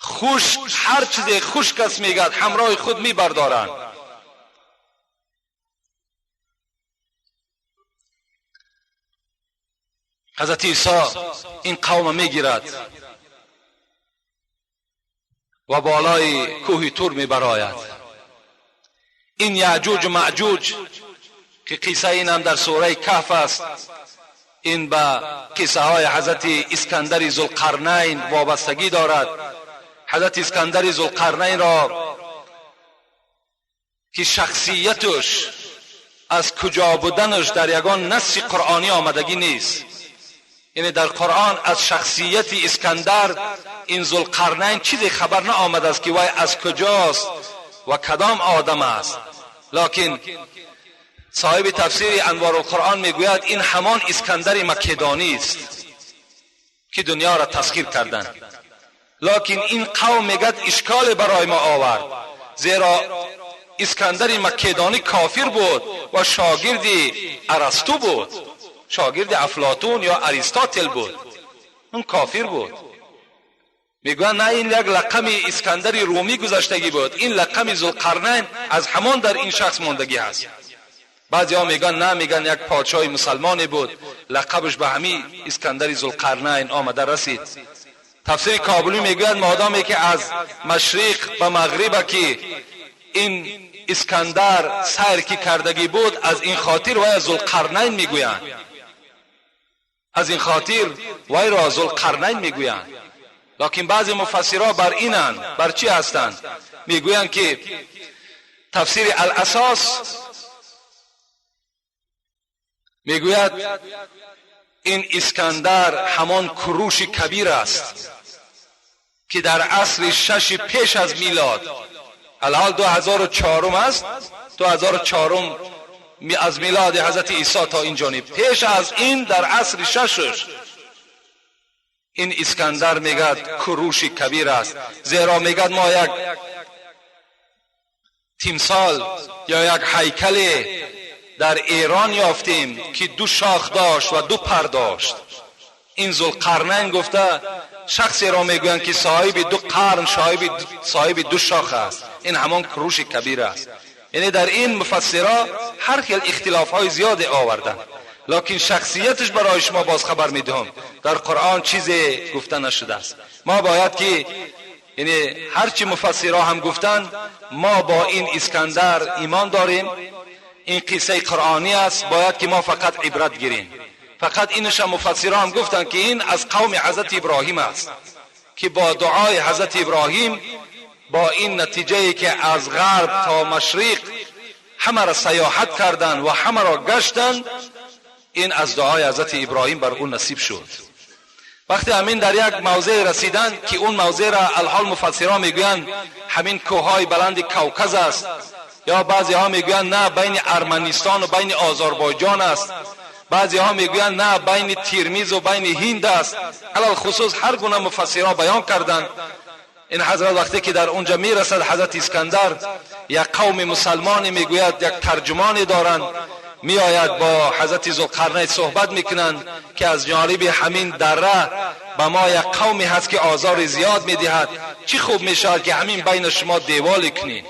خشک، هر چیز خشک است میگد همراه خود میبردارند. حضرت عیسی این قوم میگیرد و بالای کوه تور میبراید. این یعجوج و معجوج که قصه این هم در سوره کهف است، این به قصه های حضرت اسکندر ذوالقرنین وابستگی دارد. حضرت اسکندر ذوالقرنین را که شخصیتش از کجا بودنش در یگان نص قرآنی آمدگی نیست، یعنی در قرآن از شخصیت اسکندر این ذوالقرنین چیزی خبر نه آمده است که وی از کجاست و کدام آدم است. لکن صاحب تفسیر انوار القرآن میگوید این همان اسکندر مکدانی است که دنیا را تسخیر کردند. لکن این قوم میگد اشکال برای ما آورد، زیرا اسکندر مکدانی کافر بود و شاگرد ارسطو بود، شاگرد افلاطون یا اریستاتل بود، اون کافر بود. میگویند نه، این یک لقم اسکندر رومی گذشتگی بود، این لقم ذوالقرنین از همان در این شخص ماندگی هست. بعضی ها میگن نه، میگن یک پادشاه مسلمانی بود، لقبش به همی اسکندر ذوالقرنین آمده رسید. تفسیر کابلی میگوید مادامی که از مشرق به مغرب که این اسکندر سیر کی کردگی بود، از این خاطر وی ذوالقرنین میگویند، از این خاطر وی را ذوالقرنین میگویند. لکن بعضی مفسرها بر اینند، بر چی هستند؟ میگویند که تفسیر الاساس میگوید این اسکندر همان کروش کبیر است که در عصر 6 پیش از میلاد، الحال 2004 است، 2004 از میلاد حضرت عیسی تا این جانب، پیش از این در عصر 6 این اسکندر میگد کروش کبیر است، زیرا میگد ما یک تیمسال یا یک هیکل در ایران یافتیم که 2 شاخ داشت و 2 پر داشت. این ذوالقرنین گفته شخصی را میگویند که صاحب 2 قرن، صاحب 2 شاخ است، این همان کروش کبیر است. یعنی در این مفسرها هر خیل اختلاف های زیاد آوردن، لکن شخصیتش برای شما باز خبر میدهم در قرآن چیزی گفته نشده است. ما باید که یعنی هرچی مفسرها هم گفتن، ما با این اسکندر ایمان داریم، این قصه قرآنی است، باید که ما فقط عبرت گیریم. فقط اینش هم مفسرها هم گفتن که این از قوم حضرت ابراهیم است که با دعای حضرت ابراهیم با این نتیجه که از غرب تا مشرق همه را سیاحت کردند و همه را گشتند، این از دعای حضرت ابراهیم بر اون نصیب شد. وقتی همین در یک موضع رسیدند که اون موضع را الحال مفسرها میگویند همین کوههای بلند کوکز است، یا بعضی ها میگویند نه بین ارمنستان و بین آذربایجان است، بعضی ها میگویند نه بین تیرمیز و بین هند است. علال خصوص هر گونه مفسرها بیان کردند. این حضرت وقتی که در اونجا میرسد حضرت اسکندر، یک قوم مسلمانی میگوید یک ترجمانی دارند، میآید با حضرت ذوالقرنین صحبت میکنند که از جانب همین دره ба мо як қавме ҳаст ки озори зиёд медиҳад, чӣ хуб мешавад ки ҳамин байни шумо деволе кунем.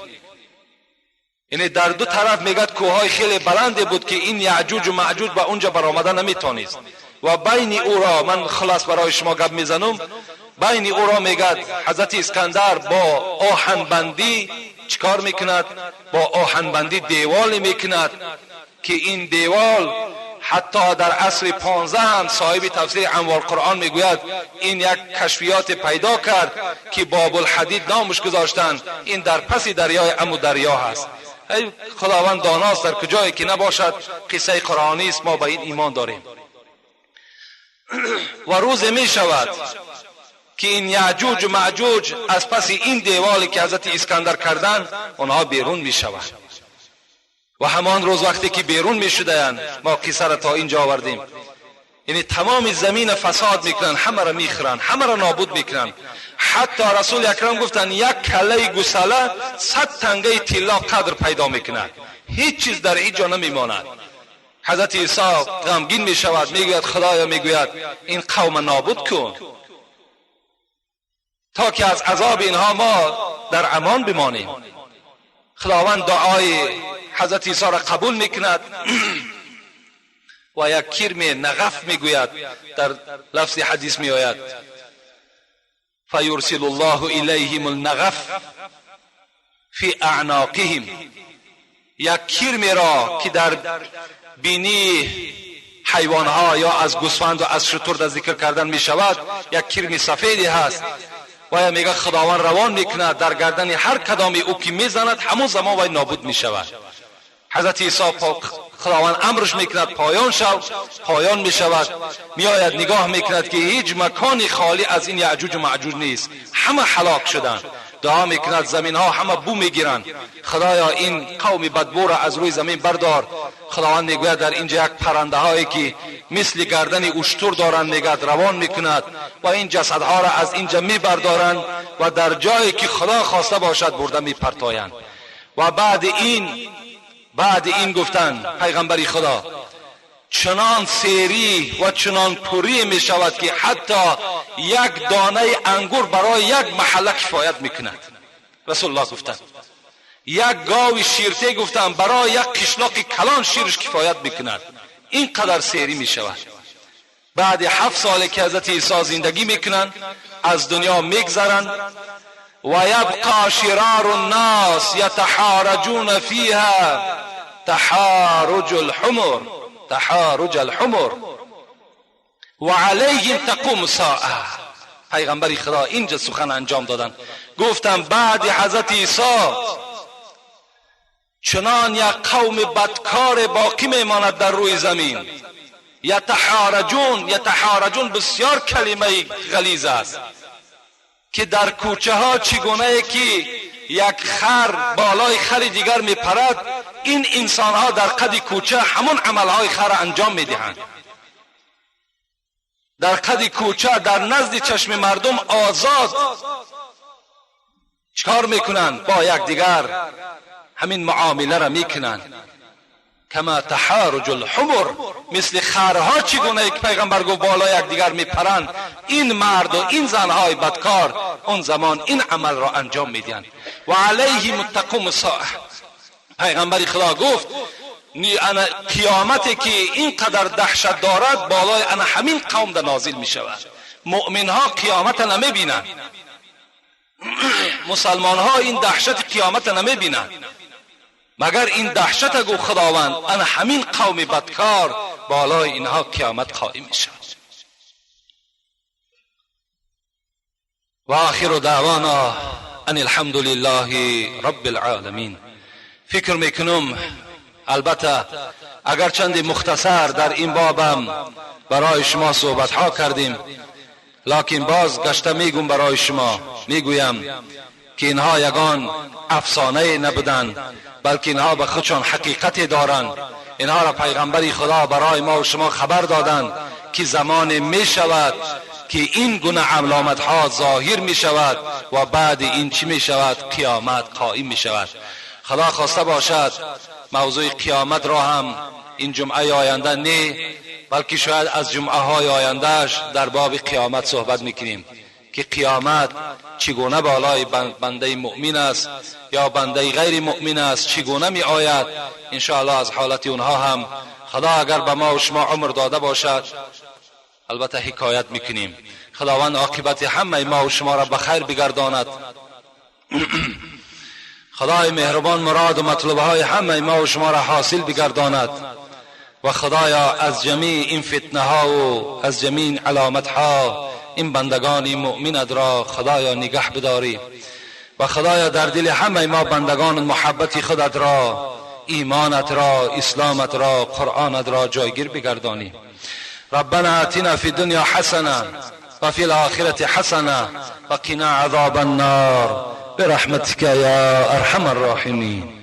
Яъне дар ду тараф мегӯяд кӯҳҳои хеле баланде буд ки ин яъҷуҷу маъҷуҷ ба унҷа баромада наметонист. Ва байни ӯро ман хулас барои шумо гап мезанам, байни ӯро мегӯяд ҳазрати Искандар бо оҳанбандӣ чикор мекунад? Бо оҳанбандӣ деволе мекунад ки ин девол ҳатто дар асри 15 ҳам соҳиби тафсири Анвор Қуръон мегӯяд ин як кашфиёт пайдо кард ки Бобулҳадид номаш гузоштанд. Ин дар паси дарёи Аму дарё ҳаст. Эй Худованд доност дар куҷое ки набошад, қиссаи қуръонӣ аст, мо ба ин имон дорем. Ва рӯзе мешавад ки ин яъҷуҷу маъҷуҷ аз паси ин деволе ки ҳазрати Искандар карданд, онҳо берун мешаванд. Ва ҳамон рӯз вақте ки берун мешудаянд, мо қиссаро то инҷо овардем, яъне тамоми замина фасод мекунанд, ҳамаро мехӯранд, ҳамаро нобуд мекунанд. Ҳатто Расули Акрам гуфтанд як каллаи гусала 100 тангаи тилло қадр пайдо мекунад, ҳеҷ чиз дар ҳеҷ ҷо намемонад. Ҳазрати Исо ғамгин мешавад, мегӯяд Худоё, мегӯяд ин қавма нобуд кун то ки аз азоби инҳо мо дар амон бимонем. Худованд дуои ҳазрати Исо ра қабул мекунад ва як кирме нағаф мегӯяд, дар лафзи ҳадис меояд фаюрсилу ллоҳу илайҳим лнағаф фи аъноқиҳим, як кирмеро ки дар бинии ҳайвонҳо ё аз гӯсфанду аз шутур дар зикр кардан мешавад, як кирми сафеде ҳаст. Вая мегӯяд Худованд равон мекунад дар гардани ҳар кадоми ӯ ки мезанад, ҳамон замон вай нобуд мешавад. Ҳазрати Исо Худованд амрш мекунад поён шав, поён мешавад. Меояд нигоҳ мекунад ки ҳеҷ макони холӣ аз ин яъҷуҷу маъҷуҷ нест, ҳама ҳалок шуданд. Дуо мекунад, заминҳо ҳама бу мегиранд, Худоё ин қавми бадбӯро аз рӯи замин бардор. Худованд мегӯяд дар инҷа як паррандаҳое ки мисли гардани уштур доранд, мегӯяд равон мекунад ва ин ҷасадҳоро аз инҷа мебардоранд ва дар ҷое ки Худо хоста бошад бурда мепартоянд. Ва баъди ин гуфтанд пайғамбари Худо чунон серӣ ва чунон пурӣ мешавад ки ҳатто як донаи ангур барои як маҳалла кифоят мекунад. Расулуллоҳ гуфтанд як гови ширте гуфтанд барои як қишлоқи калон ширш кифоят мекунад. Ин қадар серӣ мешавад. Баъди 7 соле ки ҳазрати Исо зиндагӣ мекунанд, аз дунё мегзаранд. Ва ябқа ширару ннас ятаҳораҷуна фиҳа таҳаруҷу лҳумур таҳаруҷ алҳумур ва алайҳим тақуму соа. Пайғамбари Худо инҷа сухан анҷом доданд, гуфтанд баъди ҳазрати Исо чунон як қавми бадкоре боқӣ мемонад дар рӯи замин. Ятаҳораҷун, ятаҳораҷун бисёр калимаи ғализ аст ки дар кӯчаҳо чӣ гунае ки як хар болои хари дигар мепарад, ин инсонҳо дар қади кӯча ҳамон амалҳои хара анҷом медиҳанд. Дар қади кӯча дар назди чашми мардум озод чикор мекунанд? Бо якдигар ҳамин муомиларо мекунанд. Кама таҳаруҷу лҳумур, мисли харҳо чӣ гунае ки пайғамбар гуфт болои якдигар мепаранд, ин марду ин занҳои бадкор он замон ин амалро анҷом медиҳанд. Ва алайҳим тақуму соа. Пайғамбари Худо гуфт қиёмате ки ин қадар даҳшат дорад болои ана ҳамин қавм да нозил мешавад. Муъминҳо қиёмата намебинанд, мусалмонҳо ин даҳшати қиёмата намебинанд, магар ин даҳшата гуфт Худованд ана ҳамин қавми бадкор болои инҳо қиёмат қоим мешавад. Ва охиру даъвона ан алҳамду лиллаҳи рабби алъоламин. Фикр мекунам албатта агарчанде мухтасар дар ин бобам барои шумо суҳбатҳо кардем, лакин боз гашта мегӯм барои шумо, мегӯям ки инҳо ягон афсонае набуданд, балки инҳо ба худшон ҳақиқате доранд. Инҳоро пайғамбари Худо барои мо ва шумо хабар доданд ки замоне мешавад ки ин гуна аломатҳо зоҳир мешавад ва баъди ин чӣ мешавад? Қиёмат қоим мешавад. Худо хоста бошад мавзӯи қиёмат ро ҳам ин ҷумъаи оянда не, بلکه شاید از جمعه های آیندهش در باب قیامت صحبت میکنیم که قیامت چگونه بالای بنده مؤمن است یا بنده غیر مؤمن است، چگونه می آید. انشاءالله از حالت اونها هم خدا اگر به ما و شما عمر داده باشد البته حکایت میکنیم. خداوند عاقبت همه ما و شما را به خیر بگرداند. خدای مهربان مراد و مطلوب های همه ما و شما را حاصل بگرداند و خدایا از جمیع این فتنه ها و از جمیع علامت ها این بندگان مؤمنت را خدایا نگه بداری و خدایا در دل همه ما بندگان محبت خودت را، ایمانت را، اسلامت را، قرآنت را جایگیر بگردانی. ربنا آتنا فی الدنیا حسنه و فی الآخرة حسنه و قنا عذاب النار برحمتك یا ارحم الراحمین.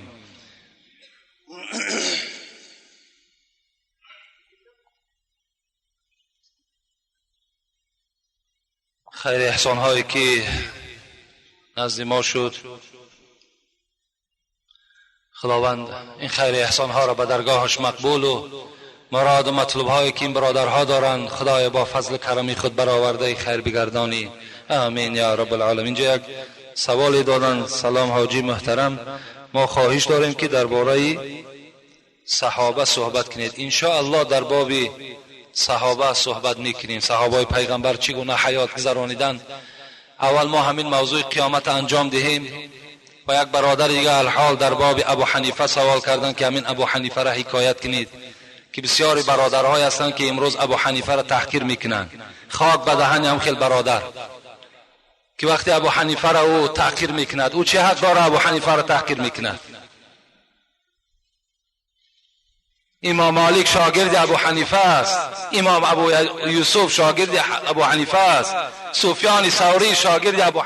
خیر احسان هایی که نزد ما شد، خداوند این خیر احسان ها را به درگاهش مقبول و مراد و مطلوب هایی که این برادرها دارند خدای با فضل کرمی خود برآورده خیر بگردانی. آمین یا رب العالمین. اینجا یک سوالی دادن. سلام حاجی محترم، ما خواهش داریم که درباره صحابه صحبت کنید. ان شاء الله در باب صحابه صحبت میکنیم. صحابه پیغمبر چگونه حیات گذرانیدند. اول ما همین موضوع قیامت انجام دهیم و یک برادر دیگه الحال در باب ابو حنیفه سوال کردن که همین ابو حنیفه را حکایت کنید که بسیاری برادرهای هستند که امروز ابو حنیفه را تحقیر میکنند. خاک به دهن هم خیلی برادر که وقتی ابو حنیفه را او تحقیر میکند، او چه حق داره ابو حنیفه را تحقیر میکند؟ امام مالک شاگرد ابو حنیفه است، امام ابو یوسف شاگرد ابو حنیفه است، سفیان ثوری شاگرد ابو